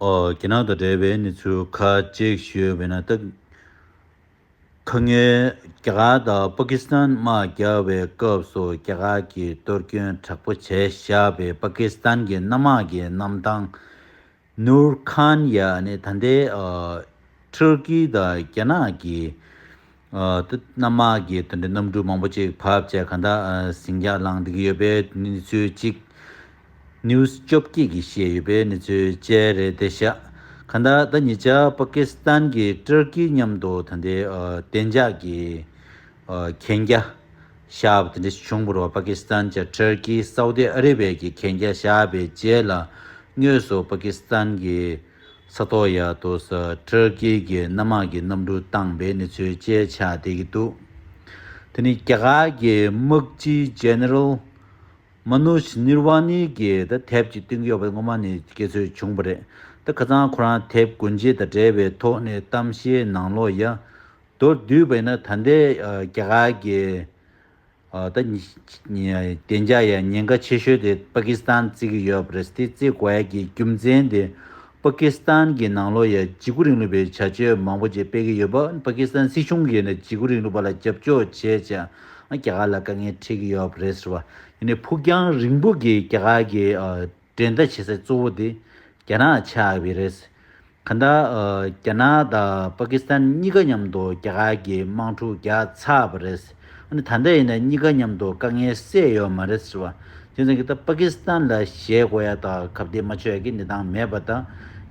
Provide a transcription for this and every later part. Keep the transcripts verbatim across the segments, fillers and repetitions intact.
ཨོ། རྒྱ་ནག་དང་འབྲེལ་བའི་གནས་ཚུལ་ཁག་ཅིག་ཞུས་པ་ཡིན་ན། ད་ཁ་སྔོན་རྒྱ་གར་དང་པ་ཀི་སི་ཐན་དམག་རྒྱག་པའི་སྐབས་སུ། རྒྱ་གར་གྱིས་གཏོར་སྐྱོན་དྲག་པོ་བྱས་བཞག་པའི་པ་ཀི་སི་ཐན་གྱི་གནམ་དམག་གི་གནམ་ཐང་ནུར་ཁཱན་ཡ་ནི། ད་ལྟའི་ཨ་ཐུར་ཀི་དང་རྒྱ་ནག་གི་ཨ་ད་གནམ་དམག་གི་དེ་འདྲའི་གནམ་གྲུ་མང་པོ་ཅིག་བབས་བྱས། གང་ལྟར་ཨ་ཟིང་འཁྲུག་ལངས་བསྡད་ཀྱི་ཡོད་པའི་གནས་ཚུལ་ཅིག་ནིའུ་སི་བཅོ་བརྒྱད་ཀྱིས་བཤད་ཡོད་པའི་གནས་ཚུལ་བཅས་རེད་བསྡད་ཤག་གང་ལྟར་ད་ཉེ་ཆར་པ་ཀི་སི་ཐན་གྱིས་ཏུར་ཀི་མཉམ་དུ་ད་ལྟའི་ཨ་བདེ་འཇགས་ཀྱི་ཨ་གན་རྒྱ་བཞག་པ་དེ་འདྲ་བྱུང་བ་རེད་བ། པ་ཀི་སི་ཐན་བྱས་ཏུར་ཀི་སའུ་ཏི་ཨ་རེ་བྷི་ཡ་གིས་གན་རྒྱ་བཞག་པའི་རྗེས་ལ། དངོས་སུ་པ་ཀི་སི་ཐན་གྱི་ས་ཐོག་ཡ་དུ་ས་ཏུར་ཀི་གི་གནམ་དམག་གི་གནམ་གྲུ་བཏང་པའི་གནས་ཚུལ་བཅས་ཆགས་བསྡད་ཀྱི་འདུག་དེ་ནི་རྒྱ་གར་གྱི་དམག་སྤྱི་ཇེ་ནེ་རལ་མ་ནོཇ་ནིར་ཝ་ནི་གིས་ད་དེབ་ཅིག་བཏོན་གྱི་ཡོད་པ། སྔོན་མ་ནས་སྐད་ཚོད་བྱུང་བ་རེད། ད་ཁ་སང་ཁོ་རང་དེབ་སྒོ་འབྱེད་དང་འབྲེལ་བའི་ཐོག་ནས་གཏམ་བཤད་ནང་ལོགས་ཡ་མདོར་བསྡུས་པ་ཡིན་ན། ད་ལྟའི་ཨ་རྒྱ་གར་གྱི་ཨ་ད་ཉི་ཉི་བདེ་འཇགས་ཡ་ཉེན་ཁ་ཆེ་ཤོས་དེ་པ་ཀི་སི་ཐན་བརྩི་གི་ཡོད་པ་རེད། དེ་བརྩི་དགོས་ཡ་གི་རྒྱུ་མཚན་དེ། པ་ཀི་སི་ཐན་གྱི་ནང་ལོགས་ཡ་འཇིགས་སྐུལ་རིང་ལུགས་པའི་བྱ་སྤྱོད་མང་པོ་ཅིག་སྤེལ་གྱི་ཡོད་པ། པ་ཀི་སི་ཐན་སྲིད་གཞུང་གིས་ནི་འཇིགས་སྐུལ་རིང་ལུགས་པ་ལ་རྒྱབ་སྐྱོར་བྱས་བྱས། ཨ་རྒྱ་གར་ལ་དཀའ་ངལ་འཕྲད་ཀྱི་ཡོད་པ་རེད་ཟེར་བ། ཡིན་ནའི་ཕུགས་རྒྱང་རིང་པོ་གི་རྒྱ་གར་གྱི་ཨ་འགྲན་ཟླ་བྱེད་ས་གཙོ་བོ་དེ་རྒྱ་ནག་ཆགས་པ་རེད། གང་ལྟར་ཨ་རྒྱ་ནག་དང་པ་ཀི་སི་ཐན་གཉིས་ཀ་མཉམ་དུ་རྒྱ་གར་གྱིས་དམག་འཁྲུག་རྒྱག་ཚར་བ་རེད། ཨ་ནི་ད་ལྟ་ཡིན་ན་གཉིས་ཀ་མཉམ་དུ་དཀའ་ངལ་སེལ་ཡོད་མ་རེད་ཟེར་བ། བྱས་ཙང་གི་ད་པ་ཀི་སི་ཐན་ལ་ཞེད་དགོས་ཡ་དང་ཁ་གཏད་མ་ཆོད་ཡ་གི་གནས་སྟངས་མེད་པ་དང་།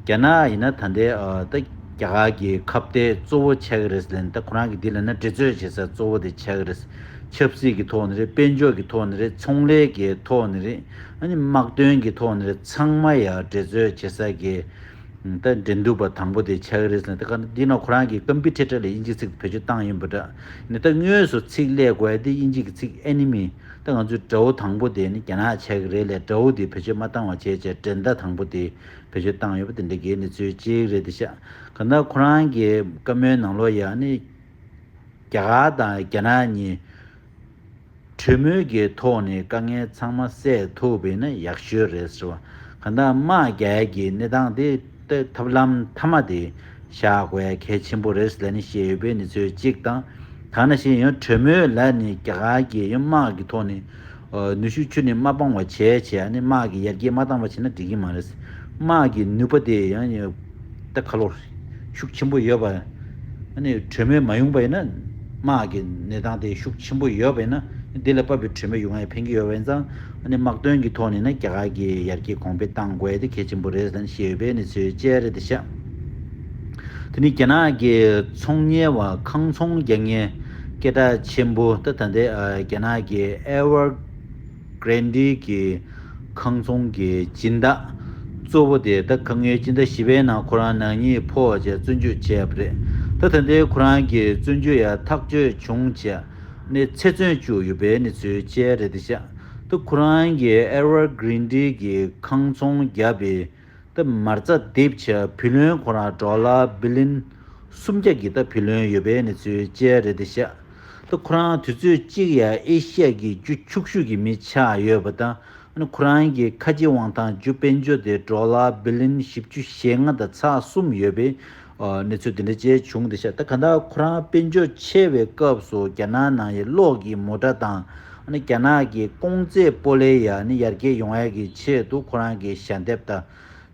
རྒྱ་ནག་ཡིན་ན་ད་ལྟའི་ཨ་ད་རྒྱ་གར་གྱི་ཁ་གཏད་གཙོ་བོ་ཆགས་ཀྱི་རེད་ཟེར་ལབ་ནས། ད་ཁོ་རང་གི་འདི་ལབ་ན་འགྲན་རྩོད་བྱེད་ས་གཙོ་བོ་དེ་ཆགས་ཀྱི་རེད། ཆབ་སྲིད་ཀྱི་ཐོག་ནས་རེད། དཔལ་འབྱོར་གྱི་ཐོག་ནས་རེད། ཚོང་ལས་ཀྱི་ཐོག་ནས་རེད། ཨ་ནི་དམག་དོན་གྱི་ཐོག་ནས་རེད། ཚང་མ་ཡ་འགྲན་རྩོད་བྱེད་ས་གི་ད་འགྲན་བསྡུར་བ་དང་པོ་དེ་ཆགས་ཀྱི་རེད་ཟེར་ནས། ད་ག་འདི་ནང་ཁོ་རང་གི་ཀམ་པི་ཊི་ཊར་ལ་དབྱིན་ཇིའི་ཚིག་བེད་སྤྱོད་བཏང་ཡིན་པ་འདྲ། ནི་ད་དངོས་སུ་ཚིག་ཀླད་དགོས་ཡ་དེ་དབྱིན་ཇི་གི་ཚིག་ཨེ་ནི་མི། ད་ང་ཚོའི་དགྲ་བོ་དང་པོ་དེ་ནི་རྒྱ་ནག་ཆགས་ཀྱི་རེད་ལས། དགྲ་བོ་དེ་བེད་སྤྱོད་མ་བཏང་བ་བྱས་བྱས། འགྲན་ཟླ་དང་པོ་དེ་བེད་སྤྱོད་བཏང་ཡོད་པ་དེ་འདྲ་གི་གནས་ཚུལ་གཅིག་རེད་དེ་ཤག་གང་ལྟར་ཁོ་རང་གི་བཀའ་མོལ་ནང་ལོགས་ཡ་ནི། རྒྱ་གར་དང་རྒྱ་ནག་གཉིས་གྲོས་མོལ་གྱི་ཐོག་ནས་དཀའ་ངལ་ཚང་མ་སེལ་ཐུབ་པ་ཡིན་ན་ཡག་ཤོས་རེད་ཟེར་བ། གང་ལྟར་དམག་རྒྱག་ཡ་གི་གནས་སྟངས་དེ་ད་ཐབས་ལམ་མཐའ་མ་དེ་བཞག་དགོས་ཡ་གལ་ཆེན་པོ་རེད་ཟེར་ནས་བཤད་ཡོད་པའི་གནས་ཚུལ་གཅིག་དང་། ད་ནང་བཞིན་ཡང་གྲོས་མོལ་ལ་ནི་རྒྱ་གར་གྱི་ཡང་དམག་གི་ཐོག་ནས་ཨ་ནུས་ཤུགས་ཁྱོན་ནས་མ་སྤང་བ་བྱས་བྱས། ཨ་ནི་དམག་གི་ཡར་རྒྱས་མ་བཏང་བ་བྱས་ན་འགྲིག་གི་མ་རེད། དམག་གི་ནུས་པ་དེ་ཡང་ད་ཁ་ལོ་ཤུགས་ཆེན་པོ་ཡོད་པ། ཨ་ནི་གྲོས་མོལ་མ་ཡོང་པ་ཡིན་ན། དམག་གི་གནས་སྟངས་དེ་ཤུགས་ཆེན་པོ་ཡོད་པ་ཡིན་ན། འདི་ལ་དཔག་པའི་གྲོས་མོལ་ཡོང་ཡ་ཕན་གྱི་ཡོད་པ་ཡིན་ཙང་། ཨ་ནི་དམག་དོན་གྱི་ཐོག་ནས་ན་རྒྱ་གར་གྱི་ཡར་རྒྱས་གོང་འཕེལ་གཏང་དགོས་ཡ་དེ་གལ་ཆེན་པོ་རེད་ཟེར་ནས་བཤད་ཡོད་པའི་གནས་ཚུལ་བཅས་རེད་དེ་ཤག་དེ་ནི་རྒྱ་ནག་གི་ཚོང་གཉེར་བ་ཁང་ཚོང་རྒྱག་མཁན་སྐད་གྲགས་ཆེན་པོ། ད་ད་ལྟའི་ཨ་རྒྱ་ནག་གི་ཨེ་ཝར་གྷི་རན་ཌི་གི་ཁང་ཚོང་གི་སྦྱིན་བདག་གཙོ་བོ་དེ། ད་ཁ་སྔོན་སྤྱི་ཟླ་བཞི་པའི་ནང་ཁོ་རང་ནག་ཉེས་ཕོག་བྱས་བཙོན་འཇུག་བྱས་པ་རེད། ད་ད་ལྟའི་ཁོ་རང་གི་བཙོན་འཇུག་ཡ་ཐག་གཅོད་བྱུང་བྱས་ནས་ཚེ་བཙོན་བཅུག་ཡོད་པའི་གནས་ཚུལ་བཅས་རེད་དེ་ཤག་ད་ཁོ་རང་གི་ཨེ་ཝར་གྷི་རན་ཌི་གི་ཁང་ཚོང་བརྒྱབ་པའི་ད་མ་རྩ་རྡིབ་བྱས་བུ་ལོན་ཁོ་རང་ཌོ་ལར་བི་ལི་ཡོན་སུམ་བརྒྱ་གི་ད་བུ་ལོན་ཡོད་པའི་གནས་ཚུལ་བཅས་རེད་དེ་ཤག་ད་ཁོ་རང་དུས་ཚོད་གཅིག་ཡ་ཨེ་ཤི་ཡ་གི་རྒྱུ་ཕྱུག་ཤོས་ཀྱི་མི་ཆགས་ཡོད་པ་དང་། ཨ་ནི་ཁོ་རང་གི་ཁ་རྗེ་དབང་ཐང་རྒྱུ་དཔལ་འབྱོར་དེ་ཌོ་ལར་བི་ལི་ཡོན་བཞི་བཅུ་ཞེ་ལྔ་དང་ཚེག་གསུམ་ཡོད་པའི་ཨ་གནས་ཚུལ་དེ་འདྲ་བཅས་བྱུང་དེ་ཤག་ད་གང་ལྟར་ཁོ་རང་དཔལ་འབྱོར་ཆེ་བའི་སྐབས་སུ་རྒྱ་ནག་ནང་ཡི་གློག་གི་མོ་ཊ་དང་། ཨ་ནི་རྒྱ་ནག་གི་ཀོང་ཙེ་སྤོ་ལོའི་ཡ་ནི་ཡར་རྒྱས་ཡོང་ཡ་གི་ཆེད་དུ་ཁོ་རང་གི་ཞལ་འདེབས་དང་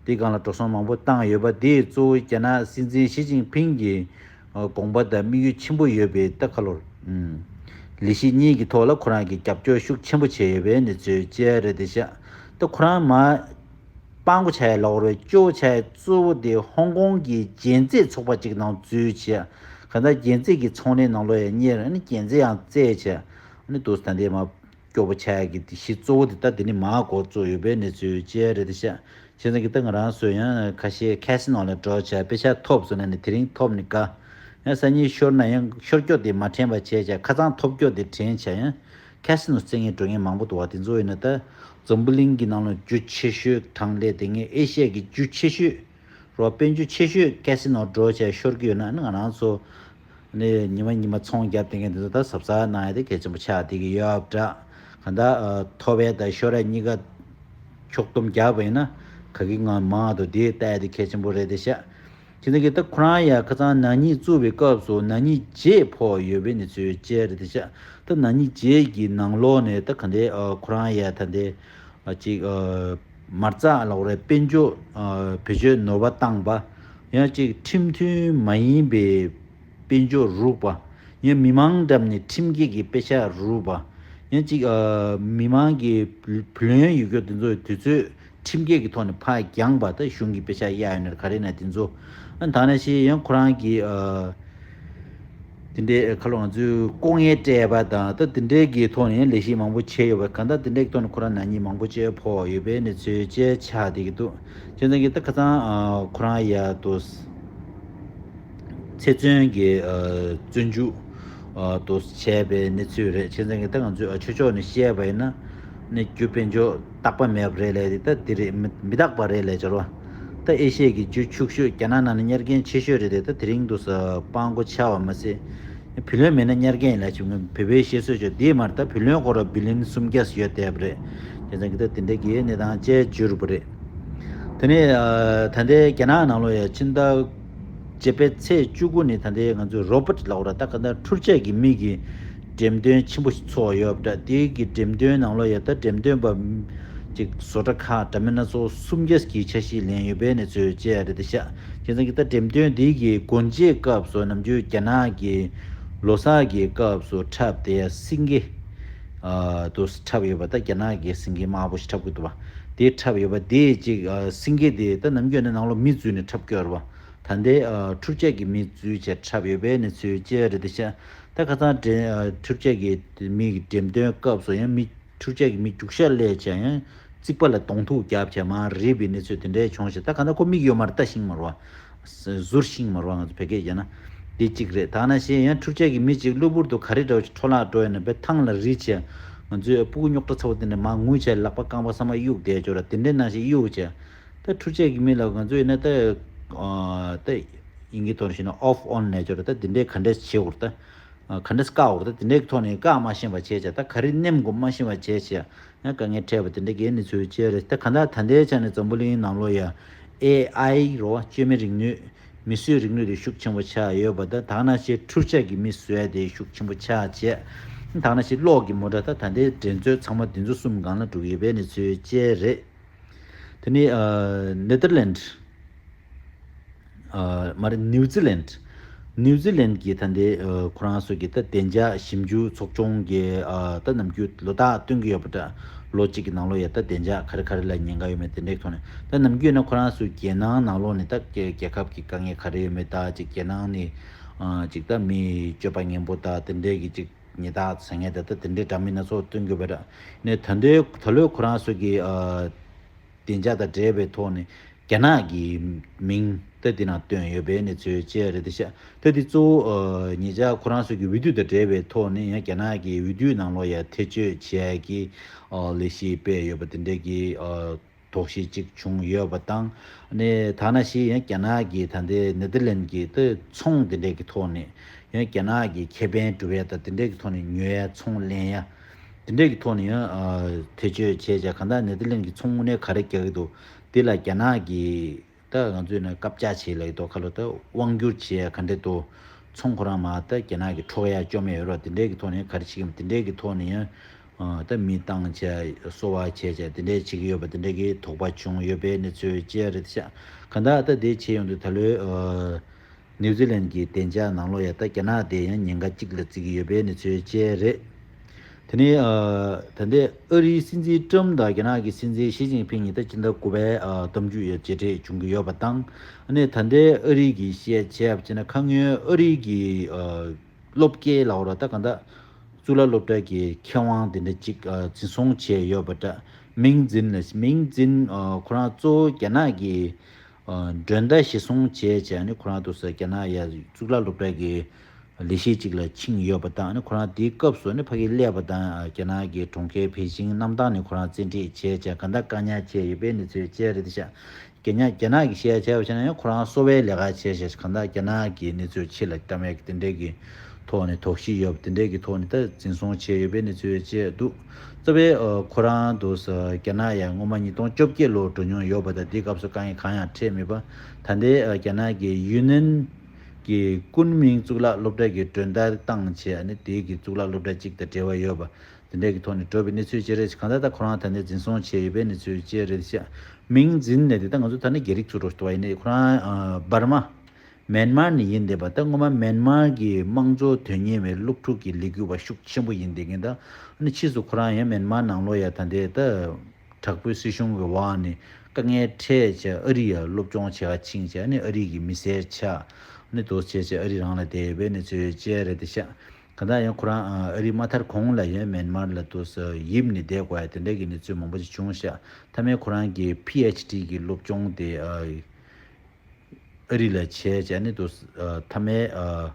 དེའི་སྒང་ལ་འགྲོ་སོང་མང་པོ་བཏང་ཡོད་པ་དེ་གཙོ་བོ་རྒྱ་ནག་སྲིད་འཛིན་ཞི་ཅིན་ཕིང་གི་ཨ་དགོངས་པ་དང་དམིགས་ཡུལ་ཆེན་པོ་ཡོད་པའི་ད་ཁ་ལོར། ཨུམ། ལས་གཞི་གཉིས་ཀྱི་ཐོག་ལ་ཁོ་རང་གིས་རྒྱབ་སྐྱོར་ཤུགས་ཆེན་པོ་བྱས་ཡོད་པའི་གནས་ཚུལ་བཅས་རེད་དེ་ཤག་ད་ཁོ་རང་མ་སྤང་པོ་ཆགས་ཡ་ལོག་རེད། སྐྱོ་བོ་ཆགས་ཡ་གཙོ་བོ་དེ་ཧོང་ཀོང་གི་རྒྱལ་རྩེད་ཚོགས་པ་གཅིག་ནང་འཛུལ་བྱས། གང་ལྟར་རྒྱལ་རྩེད་ཀྱི་ཚོང་ལས་ནང་ལོགས་ཡ་གཉེར། ཨ་ནི་རྒྱལ་རྩེད་ཡང་རྩེད་བྱས། ཨ་ནི་འདུག་ད་འདི་མ་སྐྱོ་པོ་ཆགས་ཡ་གི་དེ་གཞི་གཙོ་བོ་དེ་ད་དེ་ནི་མར་འགོ་བཙུགས་ཡོད་པའི་གནས་ཚུལ་བཅས་རེད་དེ་ཤག་བྱས་ཙང་གི་ད་ང་རང་ཚོ་ཡང་ཁ་ཤས་ཁ་སི་ནོ་ལ་འགྲོ་བྱས་པེ་ཤག་ཐོབ་སོང་ན་ནི་དེ་རིང་ཐོབ་ནི་དགའ། ཡང་སང་ཉིན་ཤོར་ན་ཡང་ཤོར་སྐྱོ་དེ་མ་དྲན་པ་བྱས་བྱས། ཁ་སང་ཐོབ་སྐྱོ་དེ་དྲན་བྱས། ཡང་ཁ་སི་ནོ་རྩེད་མཁན་འགྲོ་མཁན་མང་པོ་འདུག་བ། དེ་ཚོ་ཡིན་ན་ད་འཛམ་བུ་གླིང་གི་ནང་ལ་རྒྱུ་ཆེ་ཤོས་གྲངས་ལས་དེ་ངས་ཨེ་ཤི་ཡ་གི་རྒྱུ་ཆེ་ཤོས་རོ། དཔལ་འབྱོར་ཆེ་ཤོས་ཁ་སི་ནོ་འགྲོ་བྱས་ཤོར་གྱི་ཡོད་ན་ནི་ང་རང་ཚོ་ནི་ཉི་མ་ཉི་མ་ཚོང་རྒྱབ་བསྡད་མཁན་དེ་ཚོ་ད་གཟབ་གཟབ་གནང་ཡ་དེ་གལ་ཆེན་པོ་ཆགས་བསྡད་ཀྱི་ཡོད་པ་འདྲ། གང་ལྟར་ཨ་ཐོབ་ཡ་དང་ཤོར་ཡ་གཉིས་ཀ་ཕྱོགས་བསྡོམས་རྒྱག་པ་ཡིན་ན་ ག་གི་ང་མང་དུ་དེ་ལྟ་ཡ་དེ་གལ་ཆེན་པོ་རེད་དེ་ཤག་བྱས་ཙང་གི་ད་ཁོ་རང་ཡ་ཁ་སང་ན་ནིང་བཙུགས་པའི་སྐབས་སུ་ན་ནིང་རྗེས་ཕོག་ཡོད་པའི་གནས་ཚུལ་བཅས་རེད་དེ་ཤག་ད་ན་ནིང་རྗེས་ཀྱི་ནང་ལོགས་ནས་ད་ག་འདྲའི་ཨ་ཁོ་རང་ཡ་ད་འདྲའི་ཨ་ཅིག་ཨ་མ་རྩ་ལབ་དགོས་རེད། དཔལ་འབྱོར་ཨ་བེད་སྤྱོད་ནོར་བ་བཏང་པ། ཡང་ཅིག་ཁྲིམས་མཐུན་མ་ཡིན་པའི་དཔལ་འབྱོར་རུག་པ། ཡང་མི་མང་འགྲམ་ནས་ཁྲིམས་འགལ་གྱི་དཔེ་ཆ་རུག་པ། ཡང་ཅིག་ཨ་མི་མང་གི་བུ་ལོན་ཡོད་རྒྱུ་དེ་ཚོ་དུས་ཚོད་ཁྲིམས་འགལ་གྱི་ཐོག་ནས་ཕར་འགྱངས་པ། ད་གཞུང་གི་དཔེ་ཆ་གཡར་ཡོད་ན་ག་རེ་ན་དེ་ཚོ། ཨ་ད་ནང་བཞིན་ཡང་ཁོ་རང་གི་ཨ་དེ་འདྲའི་ཁ་ལོ་ང་ཚོས་ལྐོག་རྔན་སྤྲད་པ་དང་ད་དེ་འདྲའི་གི་ཐོག་ནས་ལས་གཞི་མང་པོ་བྱས་ཡོད་པ། གང་ལྟར་དེ་འདྲའི་གི་ཐོག་ནས་ཁོ་རང་ན་ནིང་མང་པོ་བཅད་ཕོག་ཡོད་པའི་གནས་ཚུལ་བཅས་ཆགས་བསྡད་ཀྱི་འདུག་བྱས་ཙང་གི་ད་ཁ་སང་ཨ་ཁོ་རང་ཡ་དུ་ཚེ་བཙོན་གྱི་ཨ་བཙོན་འཇུག་ཨ་དུ་བྱས་པའི་གནས་ཚུལ་རེད། བྱས་ཙང་གི་ད་ང་ཚོས་ཨ་ཆོས་ཕྱོགས་ནས་བཤད་པ་ཡིན་ན་ནི་རྒྱུ་དཔལ་འབྱོར་རྟག་པ་མེད་པ་རེད་ལབ་དེ་ད་དེ་རེད། མི་མི་རྟག་པ་རེད་ལབ་བྱ་རོགས། ད་ཨེ་ཤི་ཡ་གི་རྒྱུ་ཕྱུག་ཤོས་རྒྱ་ནག་ནང་ནས་གཉེར་མཁན་ཆེ་ཤོས་རེད་དེ། ད་དེ་རིང་དུ་ས་སྤང་གོ་ཆགས་པ་མ་ཟད། བུ་ལོན་མེད་ན་གཉེར་མཁན་ཡིན་ལབ་བྱུང་། བོད་པའི་བཤད་སྲོལ་ཆོས་འདི་མ་རེད། ད་བུ་ལོན་སྐོར་བ་བི་ལིན་སུམ་བརྒྱ་ཡོད་བསྡད་པ་རེད། བྱས་ཙང་གི་ད་དེ་འདྲ་གི་གནས་སྟངས་བཅས་འགྱུར་བ་རེད། དེ་ནས་ཨ་ད་ལྟའི་རྒྱ་ནག་ནང་ལོགས་ཡ་ཕྱི་ཟླ་བརྒྱད་པའི་ཚེས་བཅུ་དགུ་ནས་ད་ལྟའི་ང་ཚོའི་རོ་པོཊ་ལབ་དགོས་རེད། ད་ག་ད་འཕྲུལ་ཆས་ཀྱི་མི་གི་འགྲེམས་སྟོན་ཆེན་པོ་ཞིག་ཚོགས་ཡོད་པ་འདྲ། དེ་གི་འགྲེམས་སྟོན་ནང་ལོགས་ཡ་ད་འགྲེམས་སྟོན་པ་ཅིག་བཟོ་གྲྭ་ཁག་འདྲ་མིན་སྣ་ཚོགས་སུམ་བརྒྱ་གི་འཆར་གཞི་ལེན་ཡོད་པའི་གནས་ཚུལ་བཅས་རེད་དེ་ཤག་བྱས་ཙང་གི་ད་འགྲེམས་སྟོན་འདི་གི་སྒོ་འབྱེད་སྐབས་སུ་ནམ་རྒྱུན་རྒྱ་ནག་གི་ལོ་གསར་གྱི་སྐབས་སུ་འཁྲབ་དེ་སེང་གེ་ཨ་དུ་འཁྲབ་ཡོད་པ། ད་རྒྱ་ནག་གི་སེང་གེ་དམར་པོ་ཞིག་འཁྲབ་གི་འདུག་པ། དེ་འཁྲབ་ཡོད་པ་དེ་ཅིག་ཨ་སེང་གེ་དེ་ད་ནམ་རྒྱུན་ནས་ནང་ལོགས་མི་འཛུལ་ནས་འཁྲབ་ཀྱི་ཡོད་རེད་པ། ད་ལྟའི་ཨ་འཕྲུལ་ཆས་ཀྱི་མི་འཛུལ་བྱས་འཁྲབ་ཡོད་པའི་གནས་ཚུལ་བཅས་རེད་དེ་ཤག་ད་ཁ་སང་འགྲེམས་ཨ་འཕྲུལ་ཆས་ཀྱི་མི་གི་འགྲེམས་སྟོན་སྐབས་སུ་ཡང་མི་འཕྲུལ་ཆས་ཀྱི་མི་རྒྱུག་ཤར་སླེབས་བྱས་ཡང་རྩིག་པ་ལ་གདོང་ཐུག་བརྒྱབ་བྱས་མར་རིལ་བའི་གནས་ཚུལ་དེ་འདྲའི་བྱུང་ཞིང་། ད་གང་ལྟར་ཁོ་མིག་ཡོད་མ་རེད། ལྟ་ཤེས་མ་རེད་པ། ཟུར་ཤེས་མ་རེད་པ། ང་ཚོ་བོད་སྐད་བརྗོད་ན་དེ་གཅིག་རེད། ད་ནང་བཞིན་ཡང་འཕྲུལ་ཆས་ཀྱི་མི་གཅིག་གློ་བུར་དུ་ག་རེ་འདྲ་བོ་ཞིག་འཕྲོ་བརླག་འགྲོ་ཡོད་ན་བས་ཐང་ལ་རིལ་བྱས། ང་ཚོའི་སྤུ་གུ་རྙོག་དྲ་ཚ་པོ་དེ་འདྲ་མར་ངུས་བྱས་ལག་པ་རྐང་པ་ཚང་མ་གཡུག་བསྡད་ཅོག་ར། དེ་འདྲའི་ནང་བཞིན་གཡུག་བྱས། ད་འཕྲུལ་ཆས་ཀྱི་མི་ལ་ང་ཚོ་ཡིན་ན་ད་ཨ་ད་དབྱིན་སྐད་ཐོག་ནས་བཤད་ན་ཨོཕ་ཨོན་ལབ་ཅོག་ར། ད་དེ་འདྲའི་ག་འདྲས་བྱེད་དགོས་རེད། ད་ག་འདྲས་བཀག་དགོས་རེད། ད་དེ་འདྲའི་ཐོག་ནས་བཀག་མ་ཤེས་པ་བྱས་བྱས། ད་ག་རེ་ནེམ་དགོས་མ་ཤེས་པ་བྱས་བྱས་ཡང་དཀའ་ངལ་འཕྲད་པ་དེ་འདྲ་གི་གནས་ཚུལ་བཅས་རེད། ད་ག་ད་ད་ལྟའི་ཆ་ནས་འཛམ་བུ་གླིང་ནང་ལོགས་ཡ་ཨེ་ཨའི་རོ་བཅོས་མའི་རིག་ནུས། མིས་བཟོས་རིག་ནུས་དེ་ཤུགས་ཆེན་པོ་ཆགས་ཡོད་པ། ད་ད་ནང་བཞིན་འཕྲུལ་ཆས་ཀྱི་མིས་བཟོས་དེ་ཤུགས་ཆེན་པོ་ཆགས་བྱས། ད་ནང་བཞིན་གློག་གི་མོ་ཊ་ད་ད་ལྟའི་འགྲན་རྩོད་ཚང་མ་དེ་ཚོ་གསུམ་སྒང་ལ་འགྲོ་གི་ཡོད་པའི་གནས་ཚུལ་བཅས་རེད། དེ་ནས་ཨ་ནེ་དར་ལེནྜ། ཨ་མ་རེད། ནིའུ་ཛི་ལེནྜ། ནིའུ་ཛི་ལེནྜ་གི་ད་ལྟའི་ཨ་ཁོ་རང་ཚོ་གི་ད་བདེ་འཇགས་ཞིབ་འཇུག་ཚོགས་ཆུང་གི་ཨ་ད་ནམ་རྒྱུན་ལོ་རྟགས་སྟོན་གྱི་ཡོད་པ་འདྲ། ལོ་གཅིག་གི་ནང་ལོགས་ཡ་ད་བདེ་འཇགས་ག་རེ་ག་རེ་ལ་ཉེན་ཁ་ཡོད་མེད་དེ་འདྲའི་ཐོག་ནས། ད་ནམ་རྒྱུན་ན་ཁོ་རང་ཚོ་རྒྱལ་ནང་ནང་ལོགས་ནས་ད་རྒྱལ་རྒྱལ་ཁབ་ཀྱི་དཀའ་ངལ་ག་རེ་ཡོད་མེད། ད་ཅིག་རྒྱལ་ནང་ནས་ཨ་ཅིག་ད་མི་སྤྱོད་པ་ངན་པོ་ད་དེ་འདྲའི་གི་ཅིག་ཉེས་རྡུང་ཟེར་མཁན་ད་ད་དེ་འདྲའི་འདྲ་མིན་སྣ་ཚོགས་སྟོན་གྱི་ཡོད་པ་འདྲ། ནས་ད་ལྟའི་ད་ལོའི་ཁོ་རང་ཚོ་གི་ཨ་བདེ་འཇགས་དང་འབྲེལ་བའི་ཐོག་ནས་རྒྱ་ནག་གི་མིང་ད་འདི་ནང་བཏོན་ཡོད་པའི་གནས་ཚུལ་བཅས་རེད་དེ་ཤག་ད་འདི་གཙོ་བོ་ཨ་ཉེ་ཆར་ཁོ་རང་ཚོ་གི་འོས་བསྡུ་དང་འབྲེལ་བའི་ཐོག་ནས་ཡང་རྒྱ་ནག་གི་འོས་བསྡུའི་ནང་ལོགས་ཡ་ཐེ་བྱུས་བྱེད་ཡ་གི་ཨ་ལས་གཞི་སྤེལ་ཡོད་པ་དེ་འདྲའི་གི་ཨ་དོགས་གཞི་གཅིག་བྱུང་ཡོད་པ་དང་། ནས་ད་ནང་བཞིན་ཡང་རྒྱ་ནག་གི་ད་ལྟའི་ནེ་དར་ལེནྜ་གི་ད་ཚོང་དེ་འདྲའི་གི་ཐོག་ནས་ཡང་རྒྱ་ནག་གི་ཁེ་ཕན་སྒྲུབ་ཡ་ད་དེ་འདྲའི་གི་ཐོག་ནས་ཉོ་ཡ་ཚོང་ལེན་ཡ་དེ་འདྲའི་གི་ཐོག་ནས་ཡང་ཨ་ཐེ་བྱུས་བྱས་བྱས། གང་ལྟར་ནེ་དར་ལེནྜ་གི་ཚོང་དངོས་གནས་ག་རེ་རྒྱག་གི་འདུག་དེ་ལ་རྒྱ་ནག་གི་ད་ང་ཚོས་ན་བཀག་ཆ་བྱེད་ལ་ཡི་དོ་ཁ་ལོ་ད་དབང་སྒྱུར་བྱེད་ཡ་ག་འདྲ་འདུག་ཚོང་ཁོ་རང་མ་ད་རྒྱ་ནག་གི་འཕྲོག་ཡ་བཅོམ་ཡ་ཡོད་ར། དེ་འདྲའི་གི་ཐོག་ནས་ག་རེ་བྱེད་ཀྱི་མ་དེ་འདྲའི་གི་ཐོག་ནས་ཡང་ཨ་ད་མི་བཏང་བྱས་གསོ་བ་བྱས་བྱས་དེ་འདྲའི་བྱེད་ཀྱི་ཡོད་པ་དེ་འདྲའི་གི་དོགས་པ་བྱུང་ཡོད་པའི་གནས་ཚུལ་བཅས་རེད་ཤག་གང་ལྟར་ད་དེ་བྱས་ཡོང་དུས་ད་ལོའི་ཨ་ནིའུ་ཛི་ལེནྜ་གི་བདེ་འཇགས་ནང་ལོགས་ཡ་ད་རྒྱ་ནག་དེ་ཡང་ཉེན་ཁ་གཅིག་ལ་བརྩི་གི་ཡོད་པའི་གནས་ཚུལ་བཅས་རེད། དེ་ནས་ཨ་ད་ལྟའི་ཨ་རིའི་སྲིད་འཛིན་ཀྲམ་དང་རྒྱ་ནག་གི་སྲིད་འཛིན་ཞི་ཅིན་ཕིང་གཉིས་ད་སྤྱི་ཟླ་དགུ་པའི་ཨ་གཏམ་རྒྱུད་ཡ་མཇལ་འཕྲད་བྱུང་གི་ཡོད་པ་དང་། ཨ་ནི་ད་ལྟའི་ཨ་རི་གི་བཤད་བྱས་པ་བྱས་ན་ཁ་སྔོན་ཨ་རི་གི་ཨ་སློབ་དགེ་ལབ་དགོས་ར། ད་གང་ལྟར་གཙུག་ལག་སློབ་གྲྭ་གི་མཁས་དབང་དེ་འདྲ་གཅིག་ཨ་འཛིན་བཟུང་བྱས་ཡོད་པ་འདྲ། མིང་འཛིན་ལ་མིང་འཛིན་ཨ་ཁོ་རང་གཙོ་བོ་རྒྱ་ནག་གི་ཨ་མགྲོན་བརྡ་གཞིར་བཟུང་བྱས་བྱས། ཨ་ནི་ཁོ་རང་དུ་ས་རྒྱ་ནག་ཡ་གཙུག་ལག་སློབ་གྲྭ་གི་ལས་བྱེད་ཅིག་ལ་ཕྱིན་ཡོད་པ་དང་། ཨ་ནི་ཁོ་རང་དེའི་སྐབས་སུ་ཨ་ནི་ཕ་གིར་སླེབས་པ་དང་། རྒྱ་ནག་གི་གྲོང་ཁྱེར་པེ་ཅིང་གནམ་ཐང་ནས་ཁོ་རང་བཙན་ཁྲིད་བྱས་བྱས་གང་ལྟར་བཀག་ཉར་བྱས་ཡོད་པའི་གནས་ཚུལ་བཅས་རེད་ཤག་རྒྱ་ནག་རྒྱ་ནག་གི་བཤད་བྱས་པ་བྱས་ན་ཡང་ཁོ་རང་གསོ་བའི་ལས་ཀ་བྱས་བྱས་གང་ལྟར་རྒྱ་ནག་གི་གནས་ཚུལ་ཕྱི་ལ་བཀྲམ་ཡག་གི་དེ་འདྲའི་གི་ ཐོག་ནས་དོགས་གཞི་ཡོད་པ་དེ་འདྲས་ཀྱི་ཐོག་ནས་ད་འཛིན་བཟུང་བྱས་ཡོད་པའི་གནས་ཚུལ་བཅས་འདུག་རྩ་བའི་ཨ་ཁོ་རང་འདུག་ས་རྒྱ་ནག་ཡང་སྔོན་མ་ཉིས་སྟོང་བཅོ་བརྒྱད་ལོ་འགྲོ་མྱོང་ཡོད་པ་དང་དེ་སྐབས་སུ་དཀའ་ངལ་གང་ཡང་འཕྲད་མེད་པ། ད་ལྟའི་ཨ་རྒྱ་ནག་གི་ཡུན་ནན་གྱི་ཀུན་མིང་གཙུག་ལག་སློབ་གྲྭ་གི་མགྲོན་བརྡ་བཏང་བྱས་ཨ་ནི་དེ་གི་གཙུག་ལག་སློབ་གྲྭ་གཅིག་དང་འབྲེལ་བ་ཡོད་པ་དེ་འདྲས་ཀྱི་ཐོག་ནས་འགྲོ་བའི་གནས་ཚུལ་བཅས་རེད། གང་ལྟར་ད་ཁོ་རང་ད་ནས་འཛིན་བཟུང་བྱས་ཡོད་པའི་གནས་ཚུལ་བཅས་རེད་ཤག་མིང་འཛིན་ནས་དེ་ད་ང་ཚོ་ད་ནི་རྒྱ་རིགས་ཚུར་འགྲོ་ཐུབ་པ་ཡིན་ནའི་ཁོ་རང་ཨ་འབར་མ། མེན་མར་ནས་ཡིན་བསྡད་པ་ད་སྔོན་མ་མེན་མར་གྱི་དམངས་གཙོ་དོན་གཉེར་བའི་སློབ་ཕྲུག་གི་ལས་འགུལ་བ་ཤུགས་ཆེན་པོ་ཡིན་བསྡད་མཁན་ད་ཨ་ནི་ཕྱིས་སུ་ཁོ་རང་ཡང་མེན་མར་ནང་ལོགས་ཡ་ད་ལྟའི་ད་དྲག་པོའི་སྲིད་གཞུང་གི་འོག་ནས་དཀའ་ངལ་འཕྲད་བྱས་ཨ་རི་ཡ་སློབ་སྦྱོང་བྱེད་ག་ཕྱིན་བྱས་ཨ་ནི་ཨ་རི་གི་མི་སེར་ཆགས་ཨ་ནི་དོ་བྱས་བྱས་ཨ་རི་རང་ལ་བསྡད་ཡོད་པའི་གནས་ཚུལ་བཅས་རེད་དེ་ཤག་གང་ལྟར་ཡང་ཁོ་རང་ཨ་རི་མ་ཐར་གོང་ལ་ཡང་མེན་མར་ལ་དུ་ཡིབ་ནས་བསྡད་དགོས་ཡ་དེ་འདྲ་གི་གནས་ཚུལ་མང་པོ་ཞིག་བྱུང་ཤག་མཐའ་མའི་ཁོ་རང་གི་པི་ཨེཆ་ཌི་གི་སློབ་སྦྱོང་དེ་ཨ། ཨ་རི་ལ་བྱས་བྱས་ནས་དུ་ཨ་མཐའ་མའི་ཨ་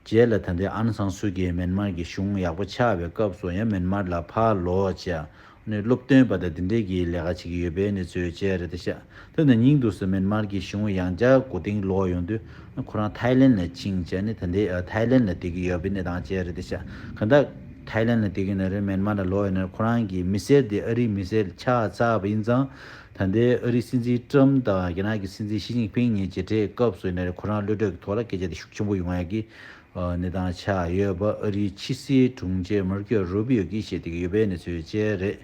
རྗེས་ལ་ད་ལྟའི་ཨན་སང་སུ་ཀྱིས་མེན་མར་གྱི་གཞུང་ཡག་པོ་ཆགས་པའི་སྐབས་སུ་ཡང་མེན་མར་ལ་ཕར་ལོག་བྱས་ནས་སློབ་སྟོན་པ་དང་དེ་འདྲས་ཀྱི་ལས་ཀ་བྱེད་ཀྱི་ཡོད་པའི་གནས་ཚུལ་བཅས་རེད་དེ་ཤག་ད་ན་ནིང་དུ་སུ་མེན་མར་གྱི་གཞུང་ཡང་བསྐྱར་མགོ་རྟིང་ལོག་ཡོང་དུས་ཁོ་རང་ཐའི་ལེན་ལ་ཕྱིན་བྱས་ནས་ད་ལྟའི་ཨ་ཐའི་ལེན་ལ་བསྡད་ཀྱི་ཡོད་པའི་གནས་སྟངས་བཅས་རེད་དེ་ཤག་གང་ལྟར་ཐའི་ལེན་ལ་བསྡད་ཀྱི་ན་རེད་མེན་མར་ལ་ལོག་ཡོད་ན་རེད་ཁོ་རང་གི་མི་སེར་དེ་ཨ་རིའི་མི་སེར་ཆགས་ཚར་བ་ཡིན་ཙང་། ད་ལྟའི་ཨ་རིའི་སྲིད་འཛིན་ཀྲམ་དང་རྒྱ་ནག་གི་སྲིད་འཛིན་ཞི་ཅིན་ཕིང་གཉིས་མཇལ་འཕྲད་སྐབས་སུ་ཡིན་ན་རེད་ཁོ་རང་བློ་གྲོས་ཀྱི་ཐོག་ལ་སྐད་ཆ་དེ་ཤུགས་ཆེན་པོ་ཡོང་ཡག་གི་གནས་སྟངས་ཆགས་ཡོད་པ་ཨ་རིའི་ཕྱི་སྲིད་དྲུང་ཆེ་མར་ཀོ་རུ་པི་ཡོ་གིས་བཤད་བསྡད་ཀྱི་ཡོད་པའི་གནས་ཚུལ་བཅས་རེད།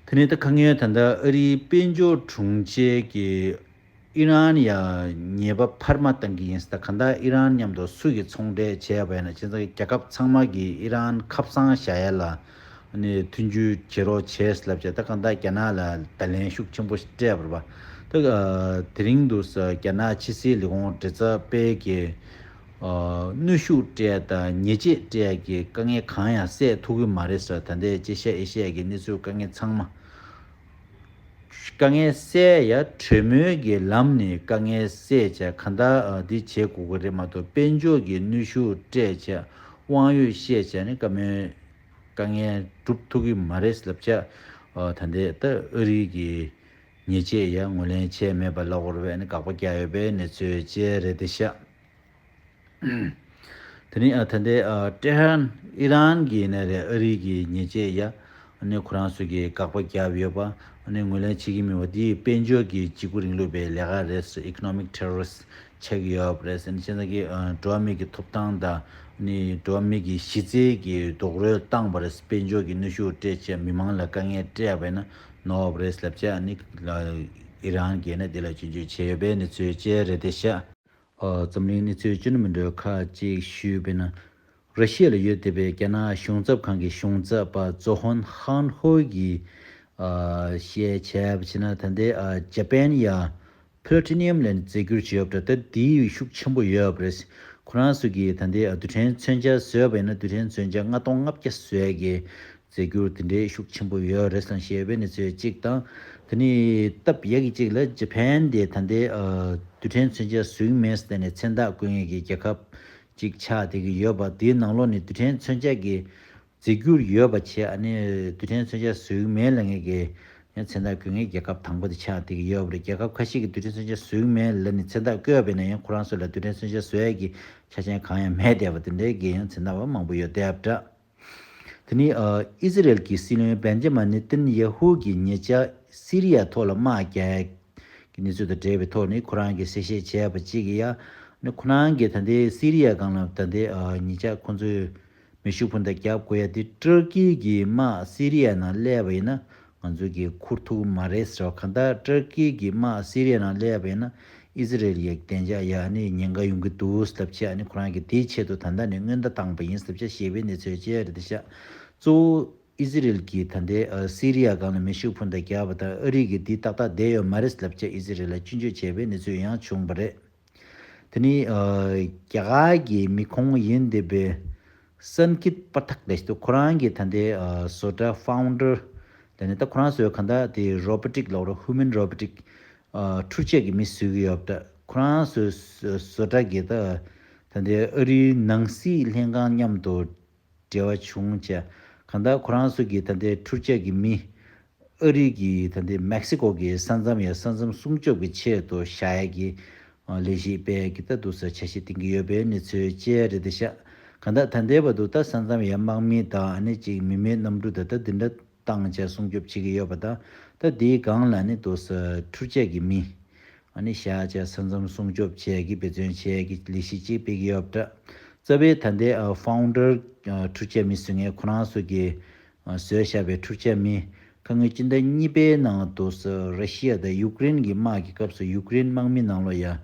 དེ་ནས་ད་ཁ་སྔོན་ད་ལྟ་ཨ་རིའི་དཔལ་འབྱོར་དྲུང་ཆེ་གིས་ཨི་རན་ཡ་ཉེས་པ་འཕར་མ་བཏང་གི་ཡིན་ཟེར། ད་ག་ད་ཨི་རན་མཉམ་དུ་སུ་གིས་ཚོང་འབྲེལ་བྱས་པ་ཡིན་ན་བྱས་ཙང་རྒྱལ་ཁབ་ཚང་མ་གིས་ཨི་རན་ཁ་གསང་བཞག་ཡ་ལ་ནི་མཐུན་འགྱུར་བྱེད་རོགས་བྱས་ལབ་བྱས། ད་ག་ད་རྒྱ་ནག་ལ་བརྡ་ལན་ཤུགས་ཆེན་པོ་སྤྲད་པ་རེད་པ། ད་དེ་རིང་དུ་རྒྱ་ནག་ཕྱི་སྲིད་ལས་ཁུངས་མགྲིན་ཚབ་པས་ཀྱིས་ནུས་ཤུགས་སྤྲད་དང་ཉེས་ཆད་སྤྲད་ཀྱི་དཀའ་ངལ་གང་ཡང་སེལ་ཐུབ་ཀྱི་མ་རེད་ཟེར། ད་ལྟའི་ཨེ་ཤ་ཡ་ཨེ་ཤ་ཡ་གི་གནས་ཚུལ་དཀའ་ངལ་ཚང་མ། དཀའ་ངལ་སེལ་ཡ་གྲོས་མོལ་གྱི་ལམ་ནས་དཀའ་ངལ་སེལ་བྱས་གང་ལྟར་འདི་བྱེད་དགོས་ཀྱི་རེད་མ་གཏོགས་དཔལ་འབྱོར་གྱི་གནོན་ཤུགས་སྤྲད་བྱས་དབང་ཡོད་བཤད་བྱས་ནས་བཀའ་མོལ་དཀའ་ངལ་སྒྲུབ་ཐུབ་ཀྱི་མ་རེད་ལབ་བྱས། ད་ལྟའི་ད་ཨ་རི་གི་ཉེས་ཆད་ཡ་ངོས་ལེན་བྱས་མེད་པ་ལབ་དགོས་རེད་པས་ནི་དགག་པ་རྒྱག་ཡོད་པའི་གནས་ཚུལ་བཅས་རེད་དེ་ཤག་དེ་ནི་ཨ་ད་ལྟའི་ཨ་ཏེ་ཧྲན་ཨི་རན་གྱི་ནས་རེད་ཨ་རི་གི་ཉེས་ཆད་ཡ་ཨ་ནི་ཁོ་རང་ཚོ་གིས་དགག་པ་བརྒྱབ་ཡོད་པ་ཨ་ནི་ངོས་ལེན་བྱེད་ཀྱི་མེད་པ་འདིས་དཔལ་འབྱོར་གྱི་འཇིགས་སྐུལ་རིང་ལུགས་པའི་ལས་ཀ་རེད་ཟེར། ཨི་ཀོ་ནོ་མིག་ཊེ་རོ་རི་སི་ཊི་ཆགས་ཀྱི་ཡོད་པ་རེད་ཟེར། ཨ་ནི་བྱས་ཙང་གི་ཨ་འགྲོ་བ་མི་གི་ཐོབ་ཐང་དང་ཨ་ནི་འགྲོ་བ་མི་གི་གཞི་རྩའི་གི་རྡོག་རོལ་བཏང་པ་རེད། དཔལ་འབྱོར་གྱི་གནོན་ཤུགས་སྤྲད་བྱས་མི་མང་ལ་དཀའ་ངལ་སྤྲད་པ་ཡིན་ན་ནོར་བ་རེད་ལབ་བྱས་ཨ་ནི་ཨི་རན་གྱིས་ན་འདི་ལ་སྐྱོན་བརྗོད་བྱས་ཡོད་པའི་གནས་ཚུལ་བཅས་རེད་དེ་ཤག་ཨ་འཛམ་གླིང་གནས་ཚུལ་ཅི་ནུ་མི་འགྲོ་ཁག་ཅིག་ཞུས་པས་ན། ར་ཤི་ཡ་ལ་ཡོད་བསྡད་པའི་རྒྱ་ནག་གཞུང་ཚབ་ཁང་གི་གཞུང་ཚབ་པ་ཙོ་ཧོན་ཧན་ཧོ་གིས་ཨ་བཤད་བྱས་པ་ཕྱིན་ན་ད་ལྟའི་ཨ་ཇ་པན་ཡ་པ་ལ་ཊི་ནི་ཡམ་ལ་ནི་རྫས་འགྱུར་བྱས་ཡོད་པ་འདྲ། ད་དེའི་ཤུགས་ཆེན་པོ་ཡོད་པ་རེད། ཁོ་རང་ཚོ་གིས་ད་ལྟའི་ཨ་རྡུལ་ཕྲན་མཚོན་ཆ་བཟོས་པ་ཡིན་ན་རྡུལ་ཕྲན་མཚོན་ཆ་ལྔ་སྟོང་ལྔ་བརྒྱ་བཟོས་ཀྱི་རྫས་འགྱུར་དེ་འདྲའི་ཤུགས་ཆེན་པོ་ཡོད་རེད་བསམ་ཞེས་པའི་གནས་ཚུལ་གཅིག་དང་། དེ་ནི་སྟབས་ཡག་གི་གཅིག་ལ་ཇ་པན་དེ་ད་ལྟའི་ཨ་རྡུལ་ཕྲན་མཚོན་ཆ་བཟོ་གི་མེད་ཟེར་ནས་མཚན་རྟགས་བཀོད་མཁན་གྱི་རྒྱལ་ཁབ་གཅིག་ཆགས་བསྡད་ཀྱི་ཡོད་པ། དེའི་ནང་ལོགས་ནས་རྡུལ་ཕྲན་མཚོན་ཆ་གི་རྫས་འགྱུར་ཡོད་པ་བྱས་ཨ་ནི་རྡུལ་ཕྲན་མཚོན་ཆ་བཟོ་གི་མེད་ལབ་མཁན་གྱི་ཡང་མཚན་རྟགས་བཀོད་མཁན་རྒྱལ་ཁབ་དང་པོ་དེ་ཆགས་བསྡད་ཀྱི་ཡོད་པ་རེད། རྒྱལ་ཁབ་ཁ་ཤས་ཀྱིས་རྡུལ་ཕྲན་མཚོན་ཆ་བཟོ་གི་མེད་ལབ་ནས་མཚན་རྟགས་བཀོད་པ་ཡིན་ན་ཡང་ཁོ་རང་ཚོ་ལ་རྡུལ་ཕྲན་མཚོན་ཆ་བཟོ་ཡས་ཀྱི་ཆ་རྐྱེན་གང་ཡང་མེད་བསྡད་པ་དེ་འདྲའི་གི་ཡང་མཚན་རྟགས་མང་པོ་ཡོད་བསྡད་པ་འདྲ། དེ་ནི་ཨ་ཨི་ཟི་རེལ་གྱི་སྲིད་བློན་བན་ཇ་མན་ནེ་ཏན་ཡ་ཧུ་གིས་ཉེ་ཆར་སི་རི་ཡ་ཐོག་ལ་དམག་རྒྱག་གི་གནས་ཚུལ་དང་འབྲེལ་བའི་ཐོག་ནས་ཁོ་རང་གིས་གསལ་བཤད་བྱས་པ་གཅིག་གིས་ཡ། ནི་ཁོ་རང་གིས་ད་ལྟའི་སི་རི་ཡ་སྒང་ལ་ད་ལྟའི་ཨ་ཉེ་ཆར་ཁོ་ཚོས་མེ་ཤུགས་འཕུར་མདའ་བརྒྱབ་དགོས་ཡ་དེ་ཏུར་ཀི་གི་དམག་སི་རི་ཡ་ནང་སླེབས་པ་ཡིན་ན་ང་ཚོ་གིས་འཁུར་ཐུབ་ཀྱི་མ་རེད་ཟེར་བ། གང་ལྟར་ཏུར་ཀི་གི་དམག་སི་རི་ཡ་ནང་སླེབས་པ་ཡིན་ན་ཨི་ཟི་རེལ་ཡའི་བདེ་འཇགས་ཡ་ནི་ཉེན་ཁ་ཡོང་གི་འདུག་ལབ་བྱས་ཨ་ནི་ཁོ་རང་གིས་དེའི་ཆེད་དུ་ད་ལྟ་ནས་སྔོན་བརྡ་བཏང་པ་ཡིན་ལབ་བྱས་ཞེས་པའི་གནས་ཚུལ་བཅས་རེད་དེ་ཤག་གཙོ་བོ་ཨི་ཟི་རེལ་གྱིས་ད་ལྟའི་ཨ་སི་རི་ཡ་སྒང་ལ་མེ་ཤུགས་འཕུར་མདའ་བརྒྱབ་པ་དང་ཨ་རི་གིས་འདི་ཏག་ཏག་བསྡད་ཡོད་མ་རེད་ལབ་བྱས་ཨི་ཟི་རེལ་ལ་སྐྱོན་བརྗོད་བྱས་པའི་གནས་ཚུལ་ཡང་བྱུང་བ་རེད། དེ་ནི་ཨ་རྒྱ་གར་གྱི་མི་ཁུངས་ཡིན་བསྡད་པའི་སན་ཁིད་པ་ཐག་ལབ་ཞིག་འདུག་ཁོ་རང་གིས་ད་ལྟའི་ཨ་བཟོ་གྲྭ་ཕའུན་ཌར་དེ་ནི་ད་ཁོ་རང་ཚོའི་གང་ལྟར་དེ་རོ་བོ་ཊིག་ལབ་རོ་ཧུ་མན་རོ་བོ་ཊིག་ཨ་འཕྲུལ་ཆས་ཀྱི་མི་བཟོ་གི་ཡོད་པ་འདྲ། ཁོ་རང་ཚོའི་བཟོ་གྲྭ་གིས་ད་ད་ལྟའི་ཨ་རིའི་ནང་སྲིད་ལྷན་ཁང་མཉམ་དུ་འབྲེལ་བ་བྱུང་བྱས། གང་ལྟར་ཁོ་རང་ཚོ་གིས་ད་ལྟའི་འཕྲུལ་ཆས་ཀྱི་མི་ཨ་རི་གི་ད་ལྟའི་མེག་སི་ཀོ་གི་ས་མཚམས་ཡ་ས་མཚམས་སྲུང་སྐྱོབ་ཀྱི་ཆེད་དུ་བཞག་ཡ་གི་ ལས་གཞི་སྤེལ་གྱི་ད་འདུག་སེ་འཆར་གཞི་བཏིང་གི་ཡོད་པའི་གནས་ཚུལ་བཅས་རེད་དེ་ཤག་གང་ལྟར་ད་ལྟའི་བར་དུ་ད་ས་མཚམས་ཡ་དམག་མི་དང་ཨ་ནི་ཅིག་མི་མེད་གནམ་གྲུ་དང་ད་འདི་འདྲ་བཏང་བྱས་སྲུང་སྐྱོབ་བྱེད་ཀྱི་ཡོད་པ་དང་། ད་འདིའི་སྒང་ལ་ནི་འདུག་སེ་འཕྲུལ་ཆས་ཀྱི་མི་ཨ་ནི་བཞག་བྱས་ས་མཚམས་སྲུང་སྐྱོབ་བྱས་ཀྱི་འབད་བརྩོན་བྱས་ཀྱི་ལས་གཞི་ཅིག་སྤེལ་གྱི་ཡོད་པ་འདྲ། རྩ་བའི་ད་ལྟའི་ཨ་ཕའུན་ཌར་འཕྲུལ་ཆས་མི་ཟེར་མཁན་ཁོ་རང་ཚོ་གི་ཨ་བཟོས་བཞག་པའི་འཕྲུལ་ཆས་མི་ཁ་སྔོན་སྤྱི་ཟླ་གཉིས་པའི་ནང་དུ་ས་ར་ཤི་ཡ་དང་ཡུཀ་རེན་གྱི་དམག་གི་སྐབས་སུ་ཡུཀ་རེན་དམག་མི་ནང་ལོགས་ཡ་ཨ་